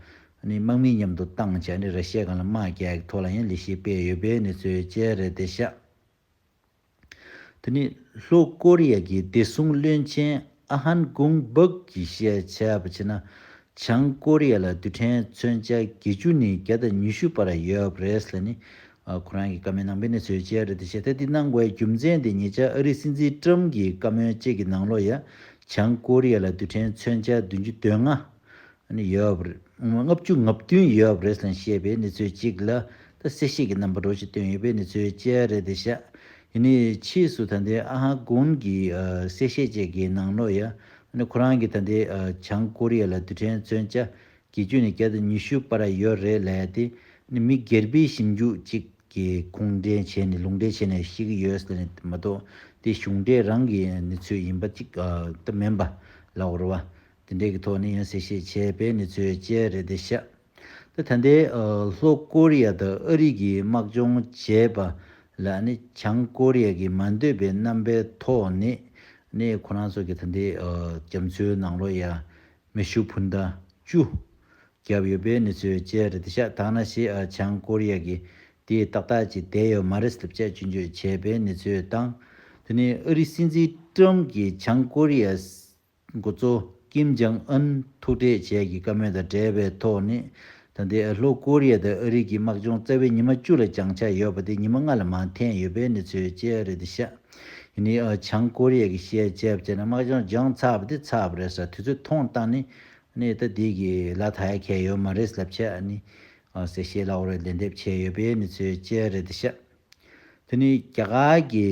ནི་དམག་མི་མཉམ་དུ་བཏང་བྱས་ཨ་ནི་ར་ཤི་ཡ་སྒང་ལ་དམག་རྒྱག་གི་ཐོག་ལ་ཡང་ལས་གཞི་སྤེལ་ཡོད་པའི་གནས་ཚུལ་བཅས་རེད་དེ་ཤག་དེ་ནི་ལྷོ་ཀོ་རི་ཡ་གི་བདེ་སྲུང་བློན་ཆེན་ཨ་ཧན་གུང་སྦག་གིས་བཤད་བྱས་པ་བྱས་ན། བྱང་ཀོ་རི་ཡ་ལ་རྡུལ་ཕྲན་མཚོན་ཆ་བརྒྱད་ཅུ་ནས་བརྒྱ་དང་ཉི་ཤུ་བར་ཡོད་པ་རེད་ལབ་ནི། ཨ་ཁོ་རང་གིས་བཀའ་མོལ་གནང་པའི་གནས་ཚུལ་བཅས་རེད་དེ་ཤག་ད་འདི་གནང་དགོས་རྒྱུ་མཚན་དེ་ཉེ་ཆར་ཨ་རིའི་སྲིད་འཛིན་ཀྲམ་གྱི་བཀའ་མོལ་གཅིག་གི་ནང་ལོགས་ཡ་བྱང་ཀོ་རི་ཡ་ལ་རྡུལ་ཕྲན་མཚོན་ཆ་བདུན་ཅུ་དོན་ལྔ་ཨ་ནི་ཡོད་པ་རེད། ལྔ་བཅུ་ང་བདུན་ཡོད་པ་རེད་ཟེར་བཤད་པའི་གནས་ཚུལ་གཅིག་ལ་ད་གསལ་བཤད་ཀྱི་རྣམ་པ་འདྲ་ཞིག་བཏོན་ཡོད་པའི་གནས་ཚུལ་བཅས་རེད་དེ་ཤག་ཡིན་ནའི་ཕྱིས་སུ་ད་ལྟའི་ཨ་ཧ་གུན་གྱི་ཨ་གསལ་བཤད་ཅིག་གི་ནང་ལོགས་ཡ་ཨ་ནི་ཁོ་རང་གིས་ད་ལྟའི་ཨ་བྱང་ཀོ་རི་ཡ་ལ་རྡུལ་ཕྲན་མཚོན་ཆ་བརྒྱད་ཅུ་ནས་བརྒྱ་དང་ཉི་ཤུ་བར་ཡོད་རེད་ལབ་ཡ་དེ་ཨ་ནི་མི་སྒེར་པའི་ཞིབ་འཇུག་ཅིག་གིས་ཁུངས་འདྲེན་བྱས་ནས་ལུང་འདྲེན་བྱས་ནས་བཤད་ཀྱི་ཡོད་ཟེར་ནས་མ་གཏོགས་དེ་གཞུང་འབྲེལ་རང་གི་གནས་ཚུལ་ཡིན་པ་ཅིག་ཨ་ད་མིན་པ་ལབ་དགོས་རེད་བ། དེ་འདྲའི་གི་ཐོག་ནས་ཡང་གསལ་བཤད་བྱས་པའི་གནས་ཚུལ་བཅས་རེད་དེ་ཤག་ད་ད་ལྟའི་ཨ་ལྷོ་ཀོ་རི་ཡ་དང་ཨ་རི་གི་དམག་སྦྱོང་བྱས་པ་ལ་ནི་བྱང་ཀོ་རི་ཡ་གི་མ་འདོད་པའི་རྣམ་པའི་ཐོག་ནས་ནི་ཁོ་རང་ཚོ་གི་ད་ལྟའི་ཨ་རྒྱ་མཚོའི་ནང་ལོགས་ཡ་མེ་ཤུགས་འཕུར་མདའ་བཅུ་བརྒྱབ་ཡོད་པའི་གནས་ཚུལ་བཅས་རེད་དེ་ཤག་ད་ནང་བཞིན་ཨ་བྱང་ཀོ་རི་ཡ་གི་དེ་ཏག་ཏག་ཅིག་བསྡད་ཡོད་མ་རེད་ཟེར་བྱས་སྐྱོན་བརྗོད་བྱས་པའི་གནས་ཚུལ་དང་། དེ་ནས་ཨ་རིའི་སྲིད་འཛིན་ཀྲམ་གྱིས་བྱང་ཀོ་རི་ཡ་འགོ་གཙོ་ཀིམ་ཇང་ཨན་ཐུག་འཕྲད་བྱས་ཀྱི་བཀའ་མོལ་དང་འབྲེལ་བའི་ཐོག་ནས་ད་ལྟའི་ལྷོ་ཀོ་རི་ཡ་དང་ཨ་རི་གི་དམག་སྦྱོང་རྩ་བའི་ཉི་མ་བཅུ་ལ་བྱང་འཆར་ཡོད་པ་དེ་ཉི་མ་ལྔ་ལ་མར་འཐེན་ཡོད་པའི་གནས་ཚུལ་བཅས་རེད་དེ་ཤག་ཡིན་ནའི་ཨ་བྱང་ཀོ་རི་ཡ་གིས་བཤད་བྱས་པ་བྱས་ན་དམག་སྦྱོང་སྦྱངས་ཚར་བ་དེ་ཚར་བ་རེད་ཟེར། དུས་ཚོད་ཐུང་བཏང་ནས་ནས་ད་འདི་གི་ལ་ད་ཡ་གལ་ཡོད་མ་རེད་ལབ་བྱས་ཨ་ནི་ཨ་གསལ་བཤད་ལབ་དགོས་རེད། ལན་འདེབས་བྱས་ཡོད་པའི་གནས་ཚུལ་བཅས་རེད་དེ་ཤག་དེ་ནི་རྒྱ་གར་གྱི་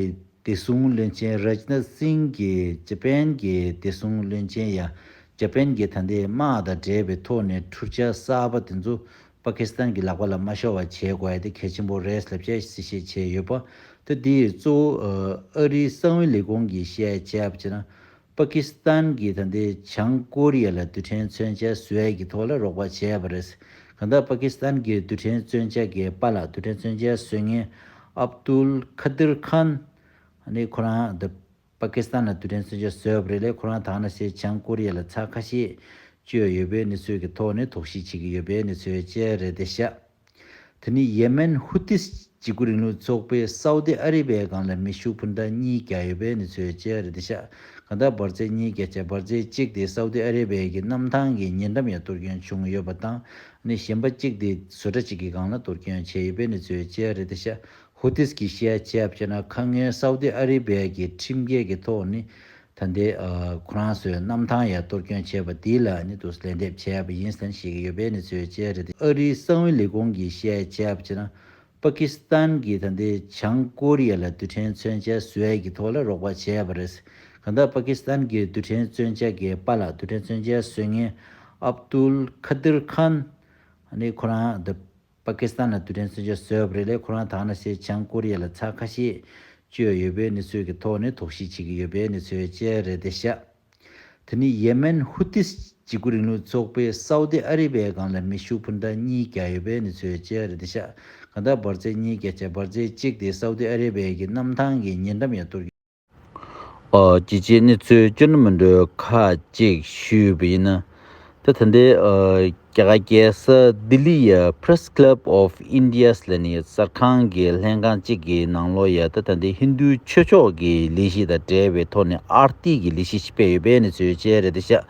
བདེ་སྲུང་བློན་ཆེན་རཱཇ་ནཱཐ་སིང་གིས་ཇ་པན་གྱི་བདེ་སྲུང་བློན་ཆེན་ཡ་ཇ་པན་གྱི་ད་ལྟའི་དམག་དང་འབྲེལ་བའི་ཐོག་ནས་འཕྲུལ་ཆས་གསར་པ་དེ་ཚོ་པ་ཀི་སི་ཐན་གྱི་ལག་པ་ལ་མ་ཤོར་བ་བྱེད་དགོས་ཡ་དེ་གལ་ཆེན་པོ་རེད་ལབ་བྱས་གསལ་བཤད་བྱས་ཡོད་པ། ད་འདི་གཙོ་བོ་ཨ་རིའི་གསང་བའི་ལས་ཁུངས་ཀྱིས་བཤད་བྱས་པ་བྱས་ན། པ་ཀི་སི་ཐན་གྱིས་ད་ལྟའི་བྱང་ཀོ་རི་ཡ་ལ་རྡུལ་ཕྲན་མཚོན་ཆ་བཟོ་ཡས་ཀྱི་ཐོག་ལ་རོགས་པ་བྱས་པ་རེད། གང་ལྟར་པ་ཀི་སི་ཐན་གྱི་རྡུལ་ཕྲན་མཚོན་ཆ་གི་པ་ལགས་རྡུལ་ཕྲན་མཚོན་ཆ་བཟོ་མཁན་ཨབ་དུལ་ཁ་དིར་ཁཱན་ནི་ཁོ་རང་ད་པ་ཀི་སི་ཐན་ལ་རྡུལ་ཕྲན་མཚོན་ཆ་བཟོས་པ་རེད་ལས། ཁོ་རང་ད་ག་ནང་བཞིན་བྱང་ཀོ་རི་ཡ་ལ་ཚར་ཁ་ཤས་བཅོལ་ཡོད་པའི་གནས་ཚུལ་གྱི་ཐོག་ནས་དོགས་གཞི་བྱེད་ཀྱི་ཡོད་པའི་གནས་ཚུལ་བཅས་རེད་དེ་ཤག་དེ་ནི་ཡེ་མེན་ཧུ་ཏིས་འཇིགས་སྐུལ་རིང་ལུགས་ཚོགས་པས་སའུ་ཏི་ཨ་རི་བའི་སྒང་ལ་མེ་ཤུགས་འཕུར་མདའ་གཉིས་བརྒྱབ་ཡོད་པའི་གནས་ཚུལ་བཅས་རེད་དེ་ཤག་གང་ལྟར་འབར་རྫས་གཉིས་བརྒྱབ་བྱས་འབར་རྫས་གཅིག་དེ་སའུ་ཏི་ཨ་རི་བའི་གི་གནམ་ཐང་གི་ཉེ་འགྲམ་ཡང་གཏོར་སྐྱོན་བྱུང་ཡོད་པ་དང་། ནི་གཞན་པ་གཅིག་དེ་བཟོ་གྲྭ་གཅིག་གི་སྒང་ལ་གཏོར་སྐྱོན་བྱས་ཡོད་པའི་གནས་ཚུལ་བཅས་རེད་དེ་ཤག་ཧུ་ཏིས་ཀྱིས་བཤད་བྱས་པ་བྱས་ན་ཁ་སྔོན་སའུ་ཏི་ཨ་རི་བའི་གི་ཁྲིམས་འགལ་གྱི་ཐོག་ནི། ད་ལྟའི་ཨ་ཁོ་རང་ཚོའི་གནམ་ཐང་ཡར་གཏོར་སྐྱོན་བྱས་པ་འདི་ལ་ནི་དུ་ལན་འདེབས་བྱས་པ་ཡིན་ཟེར་བཤད་ཀྱི་ཡོད་པའི་གནས་ཚུལ་བཅས་རེད། ཨ་རིའི་གསང་བའི་ལས་ཁུངས་ཀྱིས་བཤད་བྱས་པ་བྱས་ན། པ་ཀི་སི་ཐན་གྱིས་ད་ལྟའི་བྱང་ཀོ་རི་ཡ་ལ་རྡུལ་ཕྲན་མཚོན་ཆ་བཟོ་ཡས་ཀྱི་ཐོག་ལ་རོགས་པ་བྱས་པ་རེད། གང་ལྟར་པ་ཀི་སི་ཐན་གྱི་རྡུལ་ཕྲན་མཚོན་ཆ་གི་པ་ལགས་རྡུལ་ཕྲན་མཚོན་ཆ་བཟོ་མཁན་ཨབ་དུལ་ཁ་དིར་ཁཱན་ནི་ཁོ་རང་ད། པ་ཀི་སི་ཐན་ལ་རྡུལ་ཕྲན་མཚོན་ཆ་བཟོས་པ་རེད་ལས། ཁོ་རང་ད་ག་ནང་བཞིན་བྱང་ཀོ་རི་ཡ་ལ་ཚར་ཁ་ཤས་བཅོལ་ཡོད་པའི་གནས་ཚུལ་གྱི་ཐོག་ནས་དོགས་གཞི་བྱེད་ཀྱི་ཡོད་པའི་གནས་ཚུལ་བཅས་རེད་དེ་ཤག་དེ་ནི་ཡེ་མེན་ཧུ་ཏིས་འཇིགས་སྐུལ་རིང་ལུགས་ཚོགས་པས་སའུ་ཏི་ཨ་རི་བའི་སྒང་ལ་མེ་ཤུགས་འཕུར་མདའ་གཉིས་བརྒྱབ་ཡོད་པའི་གནས་ཚུལ་བཅས་རེད་དེ་ཤག་གང་ལྟར་འབར་རྫས་གཉིས་བརྒྱབ་བྱས་འབར་རྫས་གཅིག་དེ་སའུ་ཏི་ཨ་རི་བའི་གི་གནམ་ཐང་གི་ཉེ་འགྲམ་ཡང་གཏོར། ཨ་ཅི་ཅི་ནི་ཚོས་སྐྱོན་མི་འགྲོ་ཁ་ཅིག་ཞུས་པ་ཡིན་ན། ད་ད་ལྟའི་ཨ་རྒྱ་གར་རྒྱལ་ས་ལྡི་ལི་ཡ་Press Club of India ལབ་ནི་གསར་ཁང་གི་ལྷན་ཁང་གཅིག་གི་ནང་ལོགས་ཡ་ད་ད་ལྟའི་ཧིན་རྡུ་ཆོས་ཕྱོགས་ཀྱི་ལས་གཞི་དང་འབྲེལ་བའི་ཐོག་ནས་ཨར་ཏི་གི་ལས་གཞི་ཞིག་སྤེལ་ཡོད་པའི་གནས་ཚུལ་བཅས་རེད་དེ་ཤག་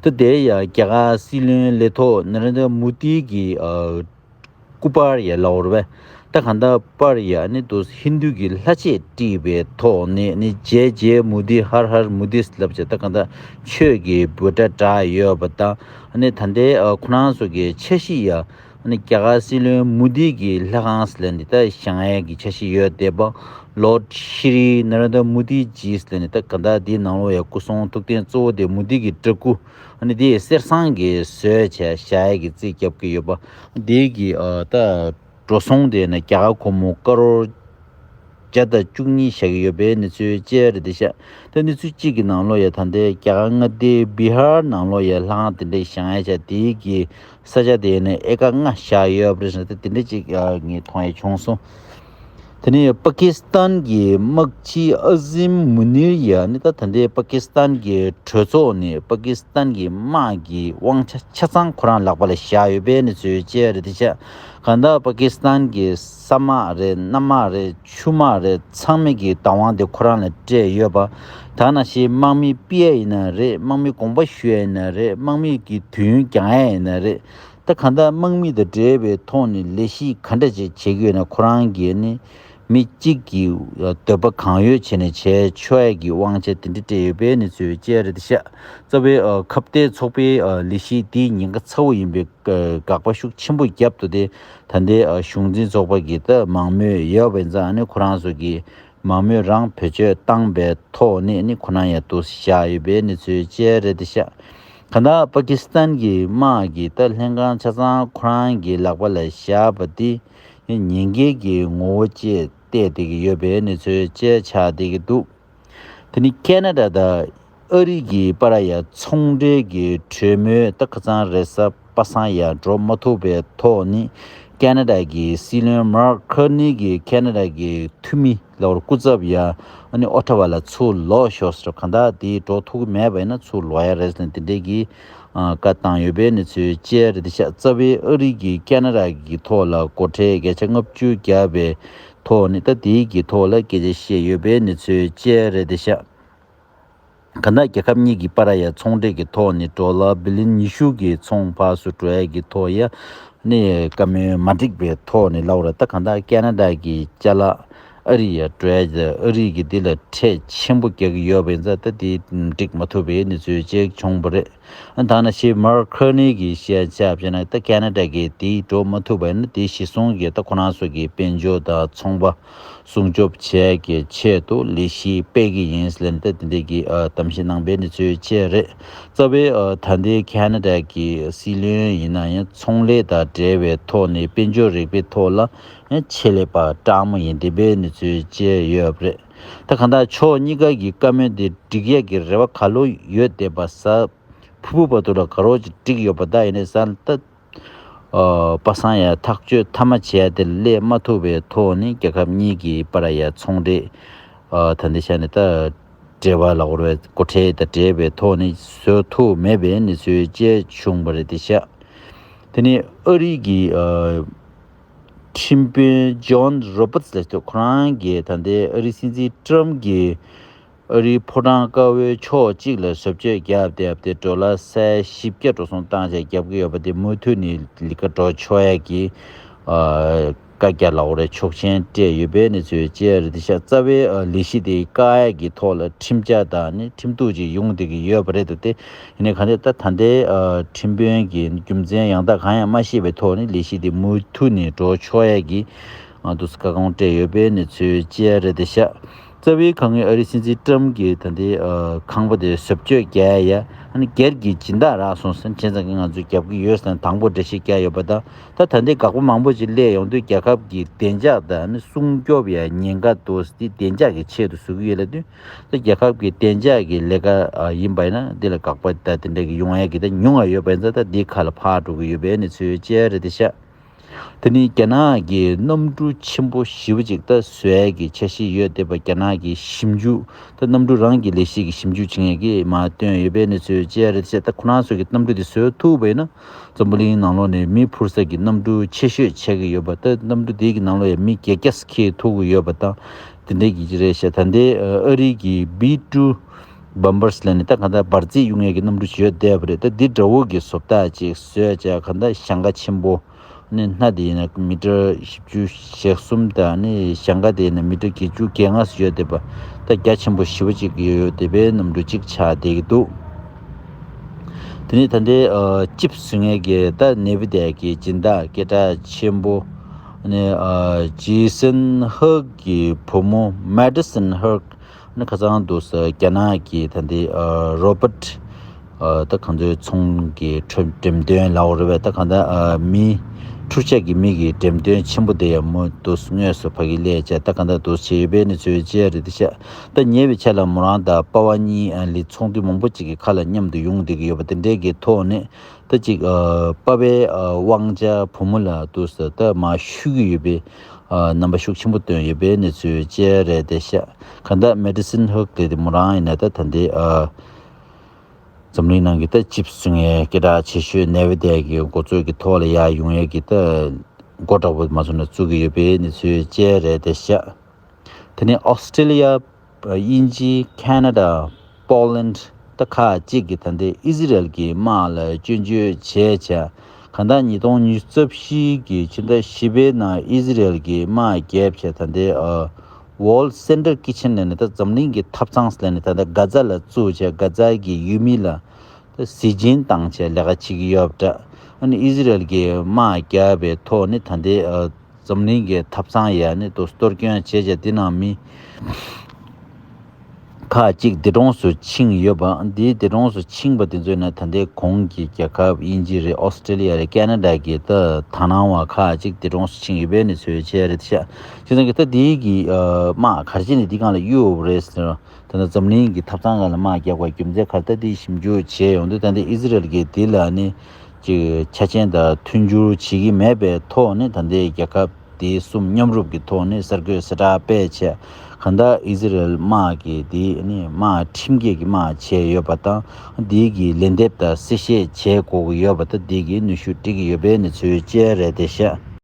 ད་དེ་ཡ་རྒྱ་གར་སྲིད་བློན་ལས་ཐོག་ནཱ་རེན་དྲ་མོ་དི་གི་ཨ། སྐུ་པར་ཡ་ལའོར་བས། ད་གང་ལྟར་པར་ཡ་ནི་དུ་ཧིན་རྡུ་གི་ལྷ་ཆས་བྲིས་པའི་ཐོག་ནས་ནི་ཇེ་ཇེ་མུ་དི་ཧར་ཧར་མུ་དིས་ལབ་ཅེས་ད་གང་ལྟར་ཆོས་ཀྱི་འབོད་སྒྲ་བསྒྲགས་ཡོད་པ་དང་ནི་ད་ལྟའི་ཨ་ཁོ་རང་ཚོ་གི་འཆར་གཞི་ཡ་ ཨ་ནི་རྒྱ་གར་སྲིད་བློན་མུ་དྷི་གི་ལྷ་ཁང་ཟེར་ནི་ད་བཞེངས་ཡས་ཀྱི་འཆར་གཞི་ཡོད་བསྡད་པ། Lord Shri Narendra Modi Ji ཟེར་ནི་ད་ག་ད་དེའི་ནང་ལོགས་ཡ་སྐུ་གསུང་ཐུགས་རྟེན་གཙོ་བོ་དེ་མུ་དྷི་གི་འདྲ་སྐུ། ཨ་ནི་དེ་གསེར་ཟངས་ཀྱི་བཟོས་བྱས་བཞག་ཡས་ཀྱི་རྩིས་རྒྱབ་ཀྱི་ཡོད་པ། དེ་གི་ཨ་ད་འགྲོ་སོང་དེ་ནི་རྒྱ་གར་སྒོར་མོ་ཀ་རོར་བརྒྱ་དང་བཅུ་གཉིས་བཞག་གི་ཡོད་པའི་གནས་ཚུལ་བཅས་རེད་དེ་ཤག་ད་གནས་ཚུལ་གཅིག་གི་ནང་ལོགས་ཡ་ད་ལྟའི་རྒྱ་གར་མངའ་སྡེ་བི་ཧར་ནང་ལོགས་ཡ་ལྷ་ཁང་དེ་འདྲའི་བཞེངས་ཡ་བྱས་དེའི་གི་ས་ཆ་དེ་ནི་ཨེ་ཀར་ལྔ་བཞག་ཡོད་པ་རེད་ཟེར་ན། ད་དེ་འདྲ་ཅིག་ཨ་ངས་མཐོང་ཡ་བྱུང་སོང་། དེ་ནས་པ་ཀི་སི་ཐན་གྱི་དམག་སྤྱི་ཨ་ཟིམ་མུ་ནིར་ཡ་ནི་ད་ད་ལྟའི་པ་ཀི་སི་ཐན་གྱི་གྲོས་ཚོགས་ནས་པ་ཀི་སི་ཐན་གྱི་དམག་གི་དབང་ཆ་ཆ་ཚང་ཁོ་རང་ལག་པ་ལ་བཞག་ཡོད་པའི་གནས་ཚུལ་བཅས་རེད་དེ་ཤག་གང་ལྟར་པ་ཀི་སི་ཐན་གྱི་ས་དམག་རེད། གནམ་དམག་རེད། ཆུ་དམག་རེད། ཚང་མའི་གི་བདག་དབང་དེ་ཁོ་རང་ལ་སྤྲད་ཡོད་པ། ད་ནང་བཞིན་དམག་མི་ཕུད་ཡ་ཡིན་ན་རེད། དམག་མི་དགོངས་པ་ཞུ་ཡ་ཡིན་ན་རེད། དམག་མི་གི་དུས་ཡུན་འགྱངས་ཡ་ཡིན་ན་རེད། ད་གང་ལྟར་དམག་མི་དང་འབྲེལ་བའི་ཐོག་ནས་ལས་གཞི་ག་འདྲ་ཅིག་བྱེད་ཀྱི་ཡོད་ན་ཁོ་རང་གིས་ནི་མི་གཅིག་གི་འདོད་པ་གང་ཡོད་བྱས་ནས་བྱས་ཆོག་ཡ་གི་དབང་ཆ་དེ་འདྲ་སྤྲད་ཡོད་པའི་གནས་ཚུལ་བཅས་རེད་དེ་ཤག་རྩ་བའི་ཨ་ཁ་གཏད་ཚོགས་པའི་ཨ་ལས་གཞི་འདི་ཉེན་ཁ་ཚ་བོ་ཡིན་པའི་ཨ་དགག་པ་ཤུགས་ཆེན་པོ་བརྒྱབ་འདུག་སྟེ། ད་ལྟའི་ཨ་གཞུང་འཛིན་ཚོགས་པ་གི་ད་མང་མོས་ཡོད་པ་ཡིན་ཙང་ཨ་ནི་ཁོ་རང་ཚོ་གི་མང་མོས་རང་བེད་སྤྱོད་བཏང་པའི་ཐོག་ནས་ཨ་ནི་ཁོ་རང་ཡང་འདུག་བཞག་ཡོད་པའི་གནས་ཚུལ་བཅས་རེད་དེ་ཤག་གང་ལྟར་པ་ཀི་སི་ཐན་གྱི་དམག་གི་ད་ལྷན་ཁང་ཆ་ཚང་ཁོ་རང་གི་ལག་པ་ལ་བཞག་པ་འདི་ཉེན་ཁའི་གི་ངོ་བོ་བཅས་བལྟས་བསྡད་ཀྱི་ཡོད་པའི་གནས་ཚུལ་བཅས་ཆགས་བསྡད་ཀྱི་འདུག་དེ་ནི་ཁེ་ན་ཌ་དང་ཨ་རི་གི་བར་ཡ་ཚོང་འབྲེལ་གྱི་གྲོས་མོལ་ད་ཁ་སང་རེས་གཟའ་པ་སངས་ཡ་འགྲོ་མ་ཐུབ་པའི་ཐོག་ནི་ཁེ་ན་ཌ་གི་སྲིད་བློན་མར་ཁར་ནི་གིས་ཁེ་ན་ཌ་གི་འཐུས་མི་ལ་བར་སྐུ་ཚབ་ཡ་ཨ་ནི་ཨོ་ཊ་བ་ལ་ཚུར་ལོག་ཤོག་ཟེར། གང་ལྟར་དེ་འགྲོ་ཐུབ་ཀྱི་མེད་པ་ཡིན་ན་ཚུར་ལོག་ཡ་རེད་ཟེར་ནས་དེ་འདྲས་ཀྱི་ཨ་བཀའ་བཏང་ཡོད་པའི་གནས་ཚུལ་བཅས་རེད་དེ་ཤག་རྩ་བའི་ཨ་རི་གིས་ཁེ་ན་ཌ་གི་ཐོག་ལ་སྒོ་ཁྲལ་བརྒྱ་ཆ་ལྔ་བཅུ་བརྒྱབ་པའི་ཐོག་ནས་ད་དེའི་གི་ཐོག་ལ་སྐད་ཆ་བཤད་ཡོད་པའི་གནས་ཚུལ་བཅས་རེད་དེ་ཤག་གང་ལྟར་རྒྱལ་ཁབ་གཉིས་ཀྱི་བར་ཡ་ཚོང་འབྲེལ་གྱི་ཐོག་ནས་ཌོ་ལར་བི་ལི་ཡན་ཉི་ཤུ་གི་ཚོང་ཕར་ཚུར་འགྲོ་ཡ་གི་ཐོག་ཡ་ནས་བཀའ་མོལ་མ་འགྲིག་པའི་ཐོག་ནས་ལབ་རེད། ད་གང་ལྟར་ཁེ་ན་ཌ་གི་ཅ་ལག་ཨ་རི་ཡ་འགྲོ་ཡ་དེ་ཨ་རི་གི་འདི་ལ་ཁྲལ་ཆེན་པོ་རྒྱག་གི་ཡོད་པ་ཡིན་ཙང་ད་དེ་འགྲིག་མ་ཐུབ་པའི་གནས་ཚུལ་ཅིག་བྱུང་བ་རེད། ད་ནང་བཞིན་མར་ཁར་ནི་གི་བཤད་ཆ་བྱས་ན་ད་ཁེ་ན་ཌ་གི་དེའི་འགྲོ་མ་ཐུབ་པ་ཡིན་ན་དེ་གཞི་བཟུང་གི་ད་ཁོ་རང་ཚོ་གི་དཔལ་འབྱོར་དང་ཚོང་པ་སྲུང་སྐྱོབ་བྱས་ཀྱི་ཆེད་དུ་ལས་གཞི་སྤེལ་གི་ཡིན་ཟེར་ནས་ད་དེ་འདྲའི་གི་ཨ་གཏམ་བཤད་གནང་པའི་གནས་ཚུལ་བཅས་རེད། རྩ་བའི་ཨ་ད་ལྟའི་ཁེ་ན་ཌ་གི་སྲིད་བློན་ཡིན་ན་ཡང་ཚོང་ལས་དང་འབྲེལ་བའི་ཐོག་ནས་དཔལ་འབྱོར་རིག་པའི་ཐོག་ལ་ཡང་ཆེད་ལས་པ་སྤྲང་མོ་ཡིན་བསྡད་པའི་གནས་ཚུལ་བཅས་ཡོད་པ་རེད། ད་གང་ལྟར་ཕྱོགས་གཉིས་ཀ་གི་བཀའ་མོལ་དེ་འགྲིག་ཡས་ཀྱི་རེ་བ་ག་ལོ་ཡོད་བསྡད་པ་གཟའ་ཕུར་བུ་བར་དུ་ལ་ག་རོ་ཅིག་འགྲིག་ཡོད་པ་ད་ཡིན་ནའི་གཟའ་ད་ཨ་པ་སངས་ཡ་ཐག་གཅོད་མཐའ་མ་བྱས་དེ་སླེབས་མ་ཐུབ་པའི་ཐོག་ནས་རྒྱལ་ཁབ་གཉིས་ཀྱི་བར་ཡ་ཚོང་འབྲེལ་ཨ་ད་འདི་ཆ་ནས་ད་འབྲེལ་བ་ལ་འོར་བའི་སྒོ་ཁྲལ་དང་འབྲེལ་བའི་ཐོག་ནས་བཟོ་ཐུབ་མེད་པའི་གནས་ཚུལ་བཅས་བྱུང་བ་རེད་དེ་ཤག་དེ་ནས་ཨ་རི་གི་ཨ་ཁྲིམས་དཔོན་ཇོན་རོ་བར་ཊི་ལགས་ཁོ་རང་གིས་ད་ལྟའི་ཨ་རི་སྲིད་འཛིན་ཀྲམ་གྱིས་ཨ་རིའི་ཕོ་བྲང་དཀར་པོའི་ཕྱོགས་གཅིག་ལ་བཟོ་བཅོས་བརྒྱབ་སྟེ་ཡབ་དེ་ཌོ་ལར་སའི་བཞི་བརྒྱ་འགྲོ་སོང་བཏང་བྱས་རྒྱབ་ཀྱི་ཡོད་པ་དེ་མུ་མཐུད་ནས་ལས་ཀ་འགྲོ་ཆོག་ཡས་ཀྱི་ཨ་བཀའ་རྒྱ་ལ་འོ་རེ་ཆོག་མཆན་སྤྲད་ཡོད་པའི་གནས་ཚུལ་བཅས་རེད་དེ་ཤག་རྩ་བའི་ཨ་ལས་གཞི་དེ་བཀག་ཡས་ཀྱི་ཐོག་ལ་ཁྲིམས་འཆར་དང་ནི་ཁྲིམས་གཏུག་ཅིག་ཡོང་བསྡད་ཀྱི་ཡོད་པ་རེད་འདུག་སྟེ། ཡིན་ནའི་གང་ལྟར་ད་ད་ལྟའི་ཨ་ཁྲིམས་དཔོན་གྱིས་རྒྱུ་མཚན་ཡང་དག་གང་ཡང་མ་ཤེས་པའི་ཐོག་ནས་ལས་གཞི་དེ་མུ་མཐུད་ནས་འགྲོ་ཆོག་ཡས་ཀྱི་ཨ་འདུག་སེ་བཀའ་དགོངས་སྤྲད་ཡོད་པའི་གནས་ཚུལ་བཅས་རེད་དེ་ཤག་རྩ་བའི་ཁ་ངོས་ཨ་རིའི་སྲིད་འཛིན་ཀྲམ་གྱིས་ད་ལྟའི་ཨ་ཁང་པ་དེ་བཟོ་བཅོས་རྒྱག་ཡ་ཨ་ནི་སྒེར་གྱི་སྦྱིན་བདག་རག་སོང་ཟེར་བྱས་ཙང་གི་ང་ཚོས་རྒྱབ་ཀྱི་ཡོད་ཟེར་ནས་དང་པོ་འགྲེལ་བཤད་རྒྱག་ཡོད་པ་དང་། ད་ད་ལྟའི་དགག་པ་མང་པོ་ཅིག་སླེབས་ཡོང་དུས་རྒྱལ་ཁབ་ཀྱི་བདེ་འཇགས་དང་ཨ་ནི་སྲུང་སྐྱོབ་ཡ་ཉེན་ཁ་འདུག་སྟེ་བདེ་འཇགས་ཀྱི་ཆེད་དུ་བཟོ་གི་ཡོད་ལབ་དུས། ད་རྒྱལ་ཁབ་ཀྱི་བདེ་འཇགས་ཀྱི་ལས་ཀ་ཨ་ཡིན་པ་ཡིན་ན་འདི་ལ་དགག་པ་ད་དེ་འདྲ་གི་ཡོང་ཡ་གི་ད་ཉུང་བ་ཡོད་པ་ཡིན་ཙང་ད་འདི་ཁ་ལ་ཕར་འགྲོ་གི་ཡོད་པའི་གནས་ཚུལ་བཅས་རེད་དེ་ཤག་དེ་ནི་རྒྱ་ནག་གི་གནམ་གྲུ་ཆེན་པོ་ཞེ་པོ་ཅིག་ད་བཟོ་ཡ་གི་འཆར་གཞི་ཡོད་བསྡད་པ་རྒྱ་ནག་གི་ཞིབ་འཇུག་ད་གནམ་གྲུ་རང་གི་ལས་གཞི་གི་ཞིབ་འཇུག་བྱེད་མཁན་གྱིས་མར་བཏོན་ཡོད་པའི་གནས་ཚུལ་བཅས་རེད་དེ་ཤག་ད་ཁོ་རང་ཚོ་གི་གནམ་གྲུ་དེ་བཟོ་ཐུབ་པ་ཡིན་ན། འཛམ་བུ་གླིང་ནང་ལོགས་ནས་མི་འཕུར་ས་ཀྱི་གནམ་གྲུ་ཆེ་ཤོས་ཆགས་ཀྱི་ཡོད་པ་དང་། གནམ་གྲུ་དེ་གི་ནང་ལོགས་ཡང་མི་བརྒྱད་བརྒྱ་འཁྱེར་ཐུབ་ཀྱི་ཡོད་པ་དང་། དེ་འདྲའི་གི་རེད་ཤག་ད་ལྟའི་ཨ་རི་གི་བི་ཊུ་བོམ་བར་སི་ལབ་ནས་ད་གང་ལྟར་འབར་རྫས་གཡུག་མཁན་གྱི་གནམ་གྲུ་ཞིག་ཡོད་བསྡད་པ་རེད། ད་འདི་འདྲ་བོ་གི་བཟོ་ལྟ་ཅིག་བཟོས་བྱས་གང་ལྟར་ཞེང་ཁ་ཆེན་པོ་ནི་སྣ་དེ་ཡིན་ན་མི་ཊར་བཞི་བཅུ་ཞེ་གསུམ་དང་ནི་ཞེང་ཁ་དེ་ཡིན་ན་མི་ཊར་བརྒྱད་ཅུ་གྱ་ལྔ་ཙམ་ཡོད་བསྡད་པ། ད་རྒྱ་ཆེན་པོ་ཞེ་པོ་ཅིག་ཡོད་བསྡད་པའི་གནམ་གྲུ་ཅིག་ཆགས་བསྡད་ཀྱི་འདུག་ནི་ད་ལྟའི་ཨ་ཅིབ་ཟེར་མཁན་གྱི་ད་ནེ་བི་དེ་གི་སྦྱིན་བདག་སྐད་གྲགས་ཆེན་པོ་ནི་ཨ་ཇེ་སན་ཧག་གི་བུ་མོ་མེ་ཌི་སན་ཧག་ནི་ཁ་སང་དུས་རྒྱ་ནག་གི་ད་ལྟའི་ཨ་རོ་པར་ཊི་ཨ་ད་གང་ཚོའི་ཚོང་གི་འགྲེམས་འགྲེམས་སྟོན་ལབ་དགོས་རེད་པས། ད་གང་ལྟར་ཨ་མི་འཕྲུལ་ཆས་ཀྱི་མི་གི་འགྲེམས་སྟོན་ཆེན་པོ་དེ་ཡང་མོ་དུས་དངོས་སུ་ཕ་གི་སླེབས་བྱས་ད་གང་ལྟར་དུས་བྱས་ཡོད་པའི་གནས་ཚུལ་བཅས་རེད་དེ་ཤག་ད་ཉེ་བའི་ཆར་ལ་མོ་རང་དང་པ་ཕ་གཉིས་ཨ་ལི་ཚོགས་འདུ་མང་པོ་ཅིག་གི་ཁ་ལ་མཉམ་དུ་ཡོང་བསྡད་ཀྱི་ཡོད་པ་དེ་འདྲའི་གི་ཐོག་ནས་ད་ཅིག་ཨ་པ་ཕའི་ཨ་དབང་ཆ་བུ་མོ་ལ་དུས་སུ་ད་མར་ཞུ་གི་ཡོད་པའི་ཨ་རྣམ་པ་ཤུགས་ཆེན་པོ་བཏོན་ཡོད་པའི་གནས་ཚུལ་བཅས་རེད་དེ་ཤག་གང་ལྟར་མེ་ཌི་སན་ཧག་དེ་མོ་རང་ཡིན་ན་ད་ད་ལྟའི་ཨ་འཛམ་གླིང་ནང་གི་ད་ཅིབ་ཟེར་མཁན་སྐད་གྲགས་ཆེ་ཤོས་ནེ་བི་དེ་གི་འགོ་གཙོ་གི་ཐོག་ལ་ཡར་ཡོང་ཡས་ཀྱི་ད་འགོ་དྲག་པོ་མ་སོང་ན་བཙུགས་ཀྱི་ཡོད་པའི་གནས་ཚུལ་བཅས་རེད་དེ་ཤག་དེ་ནས་ཨོ་སི་ཀྲི་ལི་ཡ། དབྱིན་ཇི། ཁེ་ན་ཌ། པོ་ལན། ད་ཁག་ཅིག་གིས་ད་ལྟའི་ཨི་ཟི་རལ་གྱི་དམག་ལ་སྐྱོན་བརྗོད་བྱས་བྱས། གང་ལྟར་ཉིས་སྟོང་ཉི་ཤུ་རྩ་བཞི་གི་ཕྱི་ཟླ་བཞི་པའི་ནང་ཨི་ཟི་རལ་གྱི་དམག་བརྒྱབ་བྱས་ད་ལྟའི་ཨ་World Central Kitchen ལབ་ནས་ད་འཛམ་གླིང་གི་ཐབ་ཚང་ལབ་ནས་ད་ལྟ་གྷ་ཛ་ལ་བཙུགས་བྱས་གྷ་ཛ་གི་ཡུལ་མི་ལ་ད་ཟས་སྦྱིན་བཏང་བྱས་ལས་ཀ་བྱེད་ཀྱི་ཡོད་པ་འདྲ། ཨ་ནི་ཨི་ཟི་རལ་གྱི་དམག་བརྒྱབ་པའི་ཐོག་ནས་ད་ལྟའི་ཨ། འཛམ་གླིང་གི་ཐབ་ཚང་ཡ་ནི་ཏོ་གཏོར་སྐྱོན་བྱས་བྱས་འདི་ནང་མི་ཁག་ཅིག་འདས་གྲོངས་སུ་ཕྱིན་ཡོད་པ། འདིའི་འདས་གྲོངས་སུ་ཕྱིན་པ་དེ་ཚོའི་ནང་ད་ལྟའི་གོང་གི་རྒྱལ་ཁབ་དབྱིན་ཇི་རེད། ཨོ་སི་ཀྲི་ལི་ཡ་རེད། ཁེ་ན་ཌ་གི་ད་དག་སྣང་བ་ཁག་ཅིག་འདས་གྲོངས་སུ་ཕྱིན་ཡོད་པའི་གནས་ཚུལ་བཅས་རེད་ཤག་བྱས་ཙང་གི་ད་འདིའི་གི་དམག་ག་རེ་བྱས་ནས་འདི་སྒང་ལ་གཡུགས་ཡོད་རེད་ཟེར། ད་ལྟ་འཛམ་གླིང་གི་ཐབ་ཚང་སྒང་ལ་དམག་རྒྱག་པའི་རྒྱུ་མཚན་ག་རེ་ད་འདི་ཞིབ་འཇུག་བྱས་ཡོང་དུས་ད་ལྟ་ཨི་ཟི་རལ་གྱིས་འདི་ལ་ནི་ཅིག་ཆ་རྐྱེན་དང་མཐུན་འགྱུར་བྱེད་ཀྱི་མེད་པའི་ཐོག་ནས་ད་ལྟའི་རྒྱལ་ཁབ་དེ་གསུམ་མཉམ་རུབ་ཀྱི་ཐོག་ནས་གསར་འགོད་གསལ་བསྒྲགས་སྤེལ་བྱས། གང་ལྟར་ཨི་ཟི་རལ་དམག་གིས་འདི་ནི་དམག་ཁྲིམས་འགལ་གྱི་དམག་བྱས་ཡོད་པ་དང་འདི་གི་ལན་འདེབས་དང་གསལ་བཤད་བྱེད་དགོས་ཀྱི་ཡོད་པ་དང་འདི་གི་གནོན་ཤུགས་སྤྲད་ཀྱི་ཡོད་པའི་གནས་ཚུལ་བཅས་རེད་དེ་ཤག